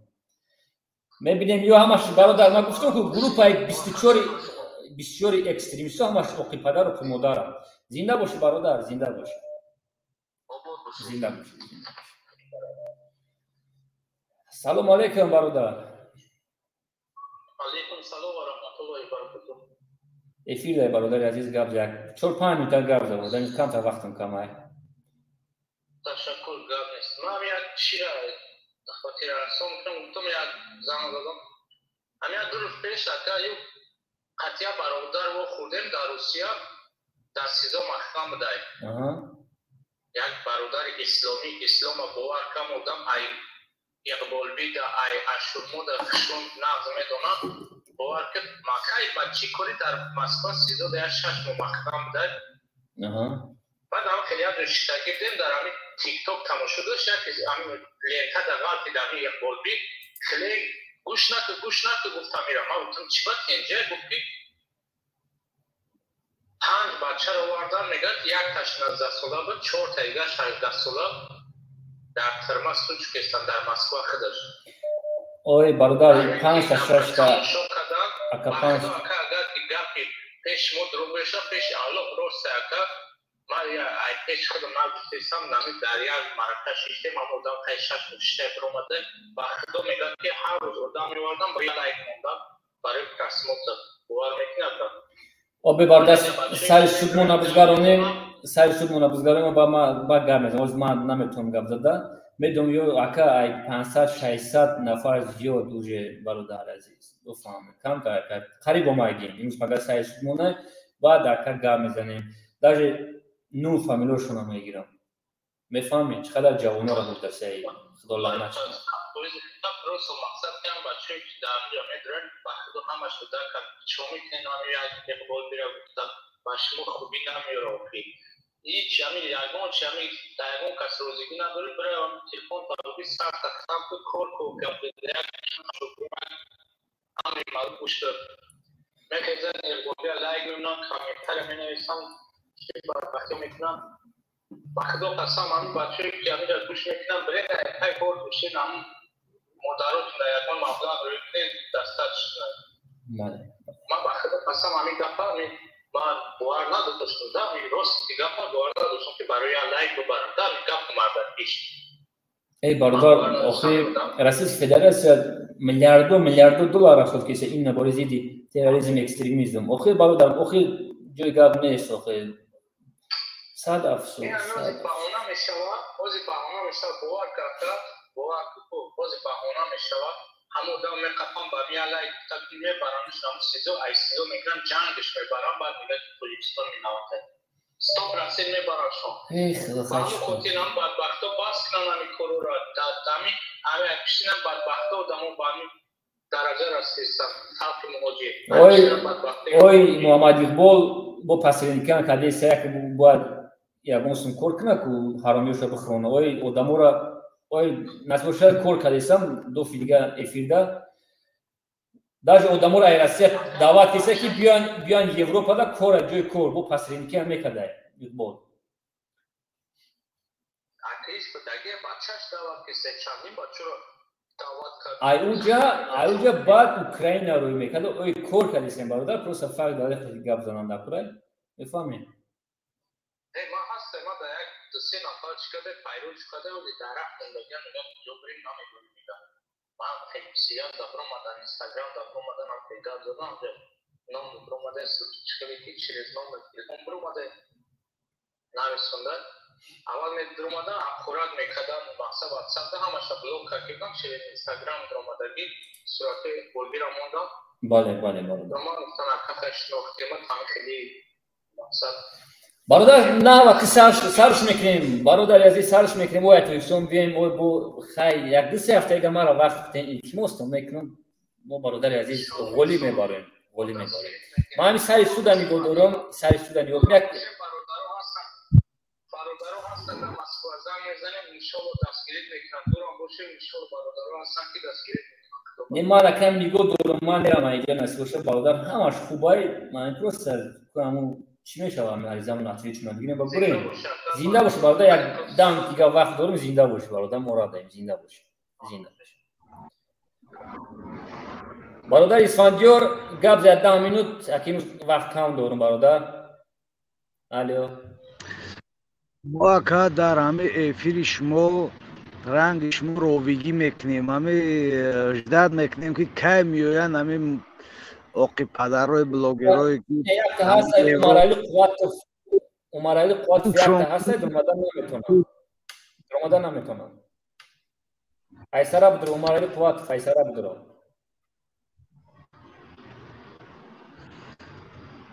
Мебинем ё ҳамаш бародар, ман гуфтам ки группаи 24 экстремистҳо ҳамаш оқи падар оқи модарам. Зинда бошӣ, бародар, зинда бошӣ. Зинда бошӣ. Салом алейкум, бародар. Алейкум салом ва раҳматуллоҳи ва баракатуҳ. Эфир дай, бародари азиз, гап зад. 4-5 минута гап зад, бародар, камтар вақтам камай. Ташаккур, гап нест. Ман як чира хотиррасон кунам, гуфтам як занг задам. Ҳам як ду рӯз пеш ака ю қатъия бародар вохӯрдем дар Русия, дар СИЗО маҳкам будай. Як бародари исломӣ, ислома бовар кам одам, ай Иқболбида, ай Ашурмода хушун нағз медонам. Бовар кард, макай ба чӣ кори дар Москва СИЗО дар як 6 моҳ маҳкам будай. Баъд ҳам хеле як рӯз шиштагӣ будем, дар ҳамин тикток тамошо дошт, як ҳамин лента дар ғалти дар ҳамин Иқболби, хеле гӯш накун, гӯш накун гуфтам ира. Ман гуфтам чӣ ба тенҷа? Гуфт ки 5 бачаро овардан, мегӯяд якташ 19 сола буд, 4 дигар 18 сола дар тюрьма суч кестанд дар Москва худаш. Ой бародар, 5 та 6 та ака 5 ака, агар ки гапи пеш мо дурӯғ беша, пеши Аллоҳ рост ака. Ман ай пеш худам нагуфтесам, нами дар як марака шиштем, ам одам хай 6 моҳ шишта биромада, ба худо мегӯяд ки ҳар рӯз одам меовардам, ба як лайк мондам барои просмотр. Бовар мекунад? Обе бародар, сари суд мо набизгаронем, сари суд мо набизгаронем, ба ма ба гап мезанам. Ҳозир ман наметавонам гап зада. Медонам ё ака ай 500-600 нафар зиёд уже, бародар азиз. Бифаҳмед, камтар ака қариб омадем. Имрӯз фақат сари суд монай, баъд ака гап мезанем. Даже ну фамилияшонро мегирам. Мефаҳмед, чӣ қадар ҷавонора бурда саи Худо лаънат кунад. Просто мақсад кам бачае ки дар инҷо медоранд, ба худо ҳамашро дар кард. Чо мекунед ҳамин як Иқбол бира гуфтам, ба шумо хубӣ намеёра охир. Ҳеч ҳамин ягон чи ҳамин дар ягон кас розигӣ надоред, бира ҳамин телефон табоби сар тақсам ку кор ку гап як ҳамин маълум гӯш дод. Мехезан Иқбол бира лайк мемонам, комментария менависам, ки барбахтӣ мекунам. Ба худо қасам ҳамин бачае ки ҳаминҷа гӯш мекунам, биред ай кор бошед, ҳамин модаротон дар ягон маблағ рӯй кунед, дастатшона. Бале. Ман ба худо қасам ҳамин гапа ман бовар надоштам, да, ҳамин рости гапа бовар надоштам ки барои як лайк бибарам, да, ҳамин гап омада пеш. Эй бародар, охи Российская Федерация миллиардо миллиардо доллар расход кеса именно бори зидди терроризм, экстремизм. Охи бародар, охи ҷои гап нест, охи сад афсӯс. Баҳона мешавад, бози баҳона мешавад, бовар карда, бовар ку, бози баҳона мешавад. Ҳама одам меқапам ба миалай гуфта мебаранш ҳамун СИЗО, ай СИЗО мегирам, ҷангш мебарам, баъд мегӯяд ки Тоҷикистон минаватад. 100% мебарашон. Ба ҳамун хотир ҳам бадбахто бас кунанд ҳамин корора. Ҳамин ҳамин пишинам бадбахто одамо ба ҳамин дараҷа расиданд, халқи муҳоҷир. Ой Муҳаммад Иқбол бо посредникан кадеса як бояд ягон сум кор кунад ку ҳаромиёша бихӯрона. Ой одамора ой насбошад кор кадесам дофи дига эфирда даже одаморо ай Россия даъват кеса ки биён Европада кора ҷои кор бо посредникиам мекардай Иқбол. Ай уҷа баъд Украина рӯй мекард. Ой кор кардесем бародар, просто фарқ дар гап зананда курай. Мефаҳмед? Ман ҳастам, ман дар як ду се нафар чӣ карда, пайрӯ чӣ карда, ози дарахт мондагиам, мегӯям куҷо бирем, намедонем, мегӯям. Ман ҳепсиям да биромадан, Инстаграм да биромадан, ҳам гап задам, ном биромада, чӣ карда ки через номер телефон биромада, нависонда. Аввал медиромадан, ҳақорат мекардам, мақсад WhatsApp да ҳамаша блок кардам, через Инстаграм биромадагӣ, суратҳои болбира мондам. Бале, бале, бале. Ман гуфтам, ака шинохтем, ҳами хеле мақсад. Бародар, на вақти сарш мекунем, бародари азиз, сарш мекунем, ой Тоҷикистон биёем, ой бо хай як ду се ҳафтаига мара вақт илтимостон мекунам, мо бародари азиз ғолиб мебарем, ғолиб мебарем. Ман ҳамин сари суда нигоҳ дорам, сари суда нигоҳ як бародаро ҳастанд дар Москва, занг мезанем, иншолло дастгирит мекунанд. Дурам бошем, иншолло бародаро ҳастанд ки дастгирит мекунанд. Не, ман акам нигоҳ дорам, ман мерам инҷа насиб боша бародар, ҳамаш хубай, ман просто ҳамун чӣ мешавад, аризамон отвечу бигирем ва бурем. Зинда бош бародар, як дам дига вақт дорем, зинда бош бародар, мо радаем, зинда бош, зинда бош. Бародар Исфандиёр, гап зад 10 минут, аким вақт кам дорум бародар. Алло. Мо ака дар ҳами эфири шумо ранги шумо ровигӣ мекунем, ҳами ждат мекунем ки кай меоянд ҳами оқи падарҳои блогерҳое ки Умарали Қувватов якта ҳаст, омада наметавонад. Омада наметавонад. Айсара будро, Умарали Қувватов, Айсара будро.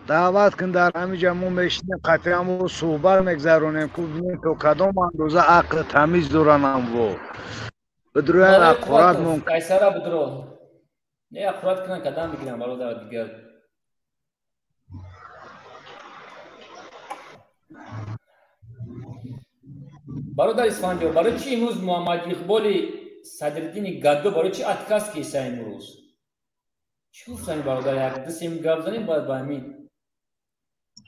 Даъват кун, дар ҳамин ҷа мо мешинем, қатъиан мо суҳбат мегзаронем, ку бинем то кадом андоза ақли тамиз доранд амво. Бидроян аққурат мумкин. Айсара будро. Не, аққурат кунан кадам бигирам бародар дигар. Бародар Исфандиёр, барои чӣ имрӯз Муҳаммад Иқболи Садриддини Гаддо барои чӣ отказ кеса имрӯз? Чӣ гуфтани бародар, як ду сем гап занем баъд ба ҳамин.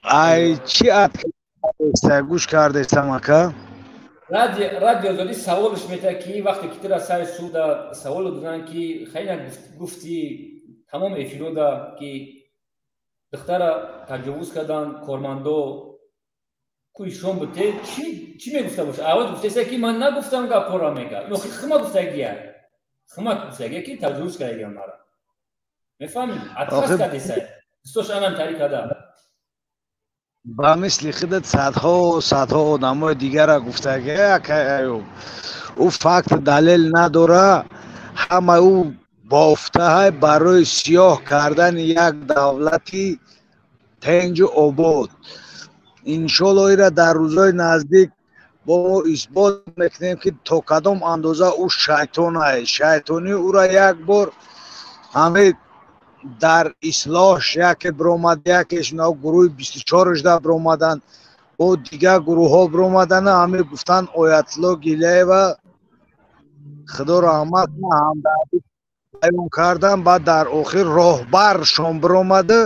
Ай чӣ отказ гӯш кардесам ака? Радио Озодӣ саволш метавад ки вақте ки тура сари суда саволо доданд ки хайна гуфти тамом эфирода ки духтара таҷовуз карданд кормандо кӯишон буте, чӣ мегуфта боша? Аввал гуфтеса ки ман нагуфтам гапҳоро мега. Охи хима гуфтагия. Хима гуфтагия ки таҷовуз кардагия мара. Мефаҳмӣ? Отказ кардеса. Дӯстош анам таъриф карда. Ба мисли худат садҳо садҳо одамои дигара гуфтагия акай Аюб. Ӯ факт далел надора, ҳама ӯ бофтаҳай барои сиёҳ кардани як давлати тенҷу обод. Иншолло ира дар рӯзҳои наздик бо мо исбот мекунем ки то кадом андоза ӯ шайтонай. Шайтонӣ ӯра як бор ҳамин дар ислоҳ яке биромад, якеш на гурӯҳи 24-да биромаданд, бо дигар гурӯҳҳо биромаданд, ҳамин гуфтанд Оятулло Гилаева худо раҳмат ҳамдардӣ баён кардан, баъд дар охир роҳбаршон биромада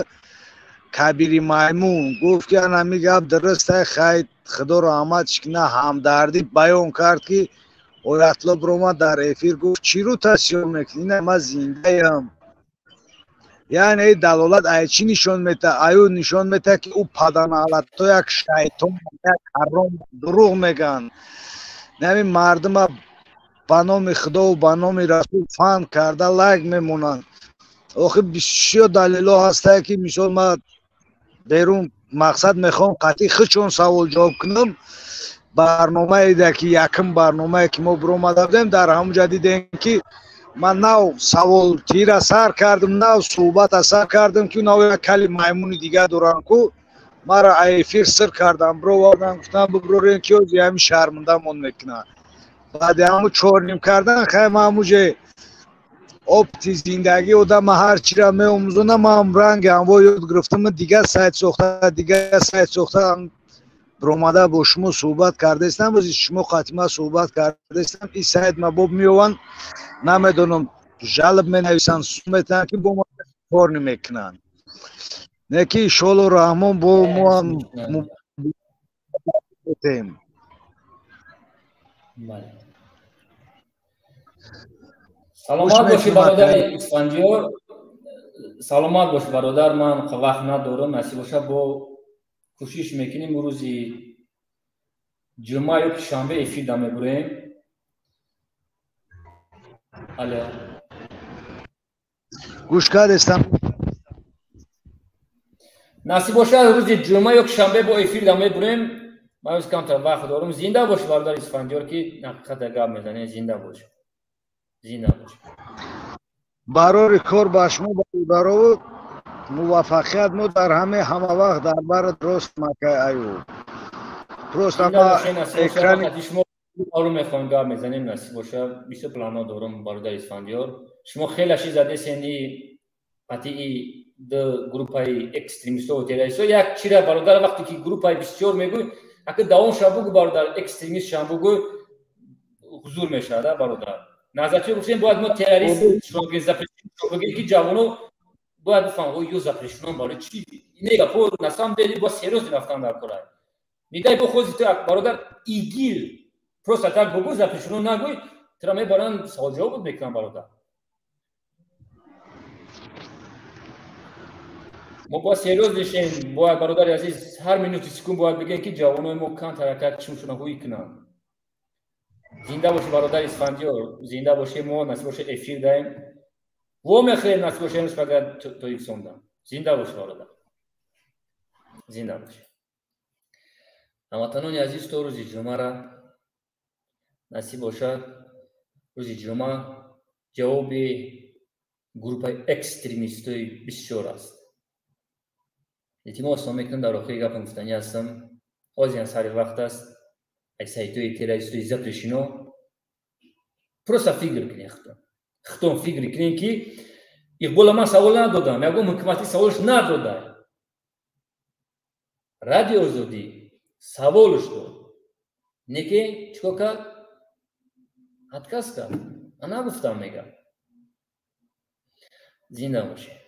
Кабири Маймун гуфт ки ан ҳамин гап дуруст ай, хай худо раҳматш кина, ҳамдардӣ баён кард ки Оятулло биромад дар эфир гуфт чӣ рӯ тасиёр мекунӣ, ина ман зиндаям. Яъне далолат ай чӣ нишон метаҳад? Аю нишон метаҳад ки ӯ паданалато як шайтон, як ҳаром, дурӯғ мегӯянд. Ҳамин мардума Ба номи Худову ба номи Расул фан карда лайк мемонанд. Охир бисёр далелҳо ҳастае, ки мисол ман берун мақсад мехоҳам қатъи худшон савол ҷавоб кунам. Барномаеда ки якм барномае ки мо биромада будем, дар ҳамонҷа дидем, ки ман нав савол тира сар кардам, нав суҳбата сар кардам, ки нав як кали маймуни дига доранд ку мара эфир сир кардам, бировардан, гуфтам бибирорем, ки ози ҳамин шармандамон мекунад. Баъди ҳамун чорним кардан хай ман ҳамунҷе опти зиндагӣ одама ҳар чира меомӯзонам, ман ранги ҳамво ёд гирифтам, дига сайт сохта, дига сайт сохта биромада бо шумо суҳбат кардаистам. Бози шумо қатима суҳбат кардаистам. Ин сайт ма боб меёванд, намедонам, жалб менависанд, су метаҳанд, ки бо мо кор намекунанд. Не ки иншоалло Раҳмон бо мо ҳам Саломат бошӣ, бародари Исфандиёр, саломат бош, бародар. Ман вақт надорам, насиб боша бо кӯшиш мекунем, рӯзи ҷумъа ё ки шанбе эфир да мебурем. Алло, гӯш кардестам. Насиб боша, рӯзи ҷумъа ё ки шанбе бо эфир да мебурем. Ман рӯз камтар вақт дорам. Зинда бош, бародари Исфандиёр, ки ҳақиқата гап мезанед. Зинда бош, зинда бош. Барори кор ба шумо, бародарову муваффақият. Мо дар ҳаме ҳама вақт дар бар рост макай аюб. Просто ма экрани шумо ору мехоҳем, гап мезанем, насиб боша. Бисёр планҳо дорам, бародари Исфандиёр. Шумо хеле ши задесени қатъии ду группаи экстремистову террористо. Як чира, бародар, вақте ки группаи бисёр мегӯй, ака давом ша бугӯ, бародар, экстремист шам бугӯ, ҳузур мешавад, бародар. Назарчи гуфтем, бояд мо террорист бигем, ки ҷавоно бояд бифаҳманд, ё запрещено барои чӣ. Не гапо на самом деле бояд серьёзно рафтан дар кора. Не дай бог хози ту, бародар, ИГИЛ просто так бугӯ, запрещено нагӯй, тура мебаранд, савол ҷавоб мекунанд, бародар. Мо бояд серьёз бишем, бояд, бародари азиз, ҳар минути секунд бояд бигем, ки ҷавонои мо кан ҳаракат чимшона ҳуй кунанд. Зинда боши, бародари Исфандиёр, зинда боши. Мо насиб боша эфир даем, во мехӯрем, насиб боша имрӯз фақат Тоҷикистонда. Зинда боши, бародар, зинда боши. Ҳамватанони азиз, то рӯзи ҷумъара насиб бошад. Рӯзи ҷумъа ҷавоби группаи экстремистои бисёр аст. Илтимос мекунам, дар охири гапам гуфтанӣ ҳастам, ҳозирам сари вақт аст, ай сайтҳои террористои запрещено просто фикр кунед, худтон худтон фикр кунед, ки Иқбола ман савол надодам, ягон ҳукуматӣ саволш надода, Радио Озодӣ саволш дод, не ки чӣ кор кард? Отказ кард. Ман нагуфтам, мегам. Зинда бошед.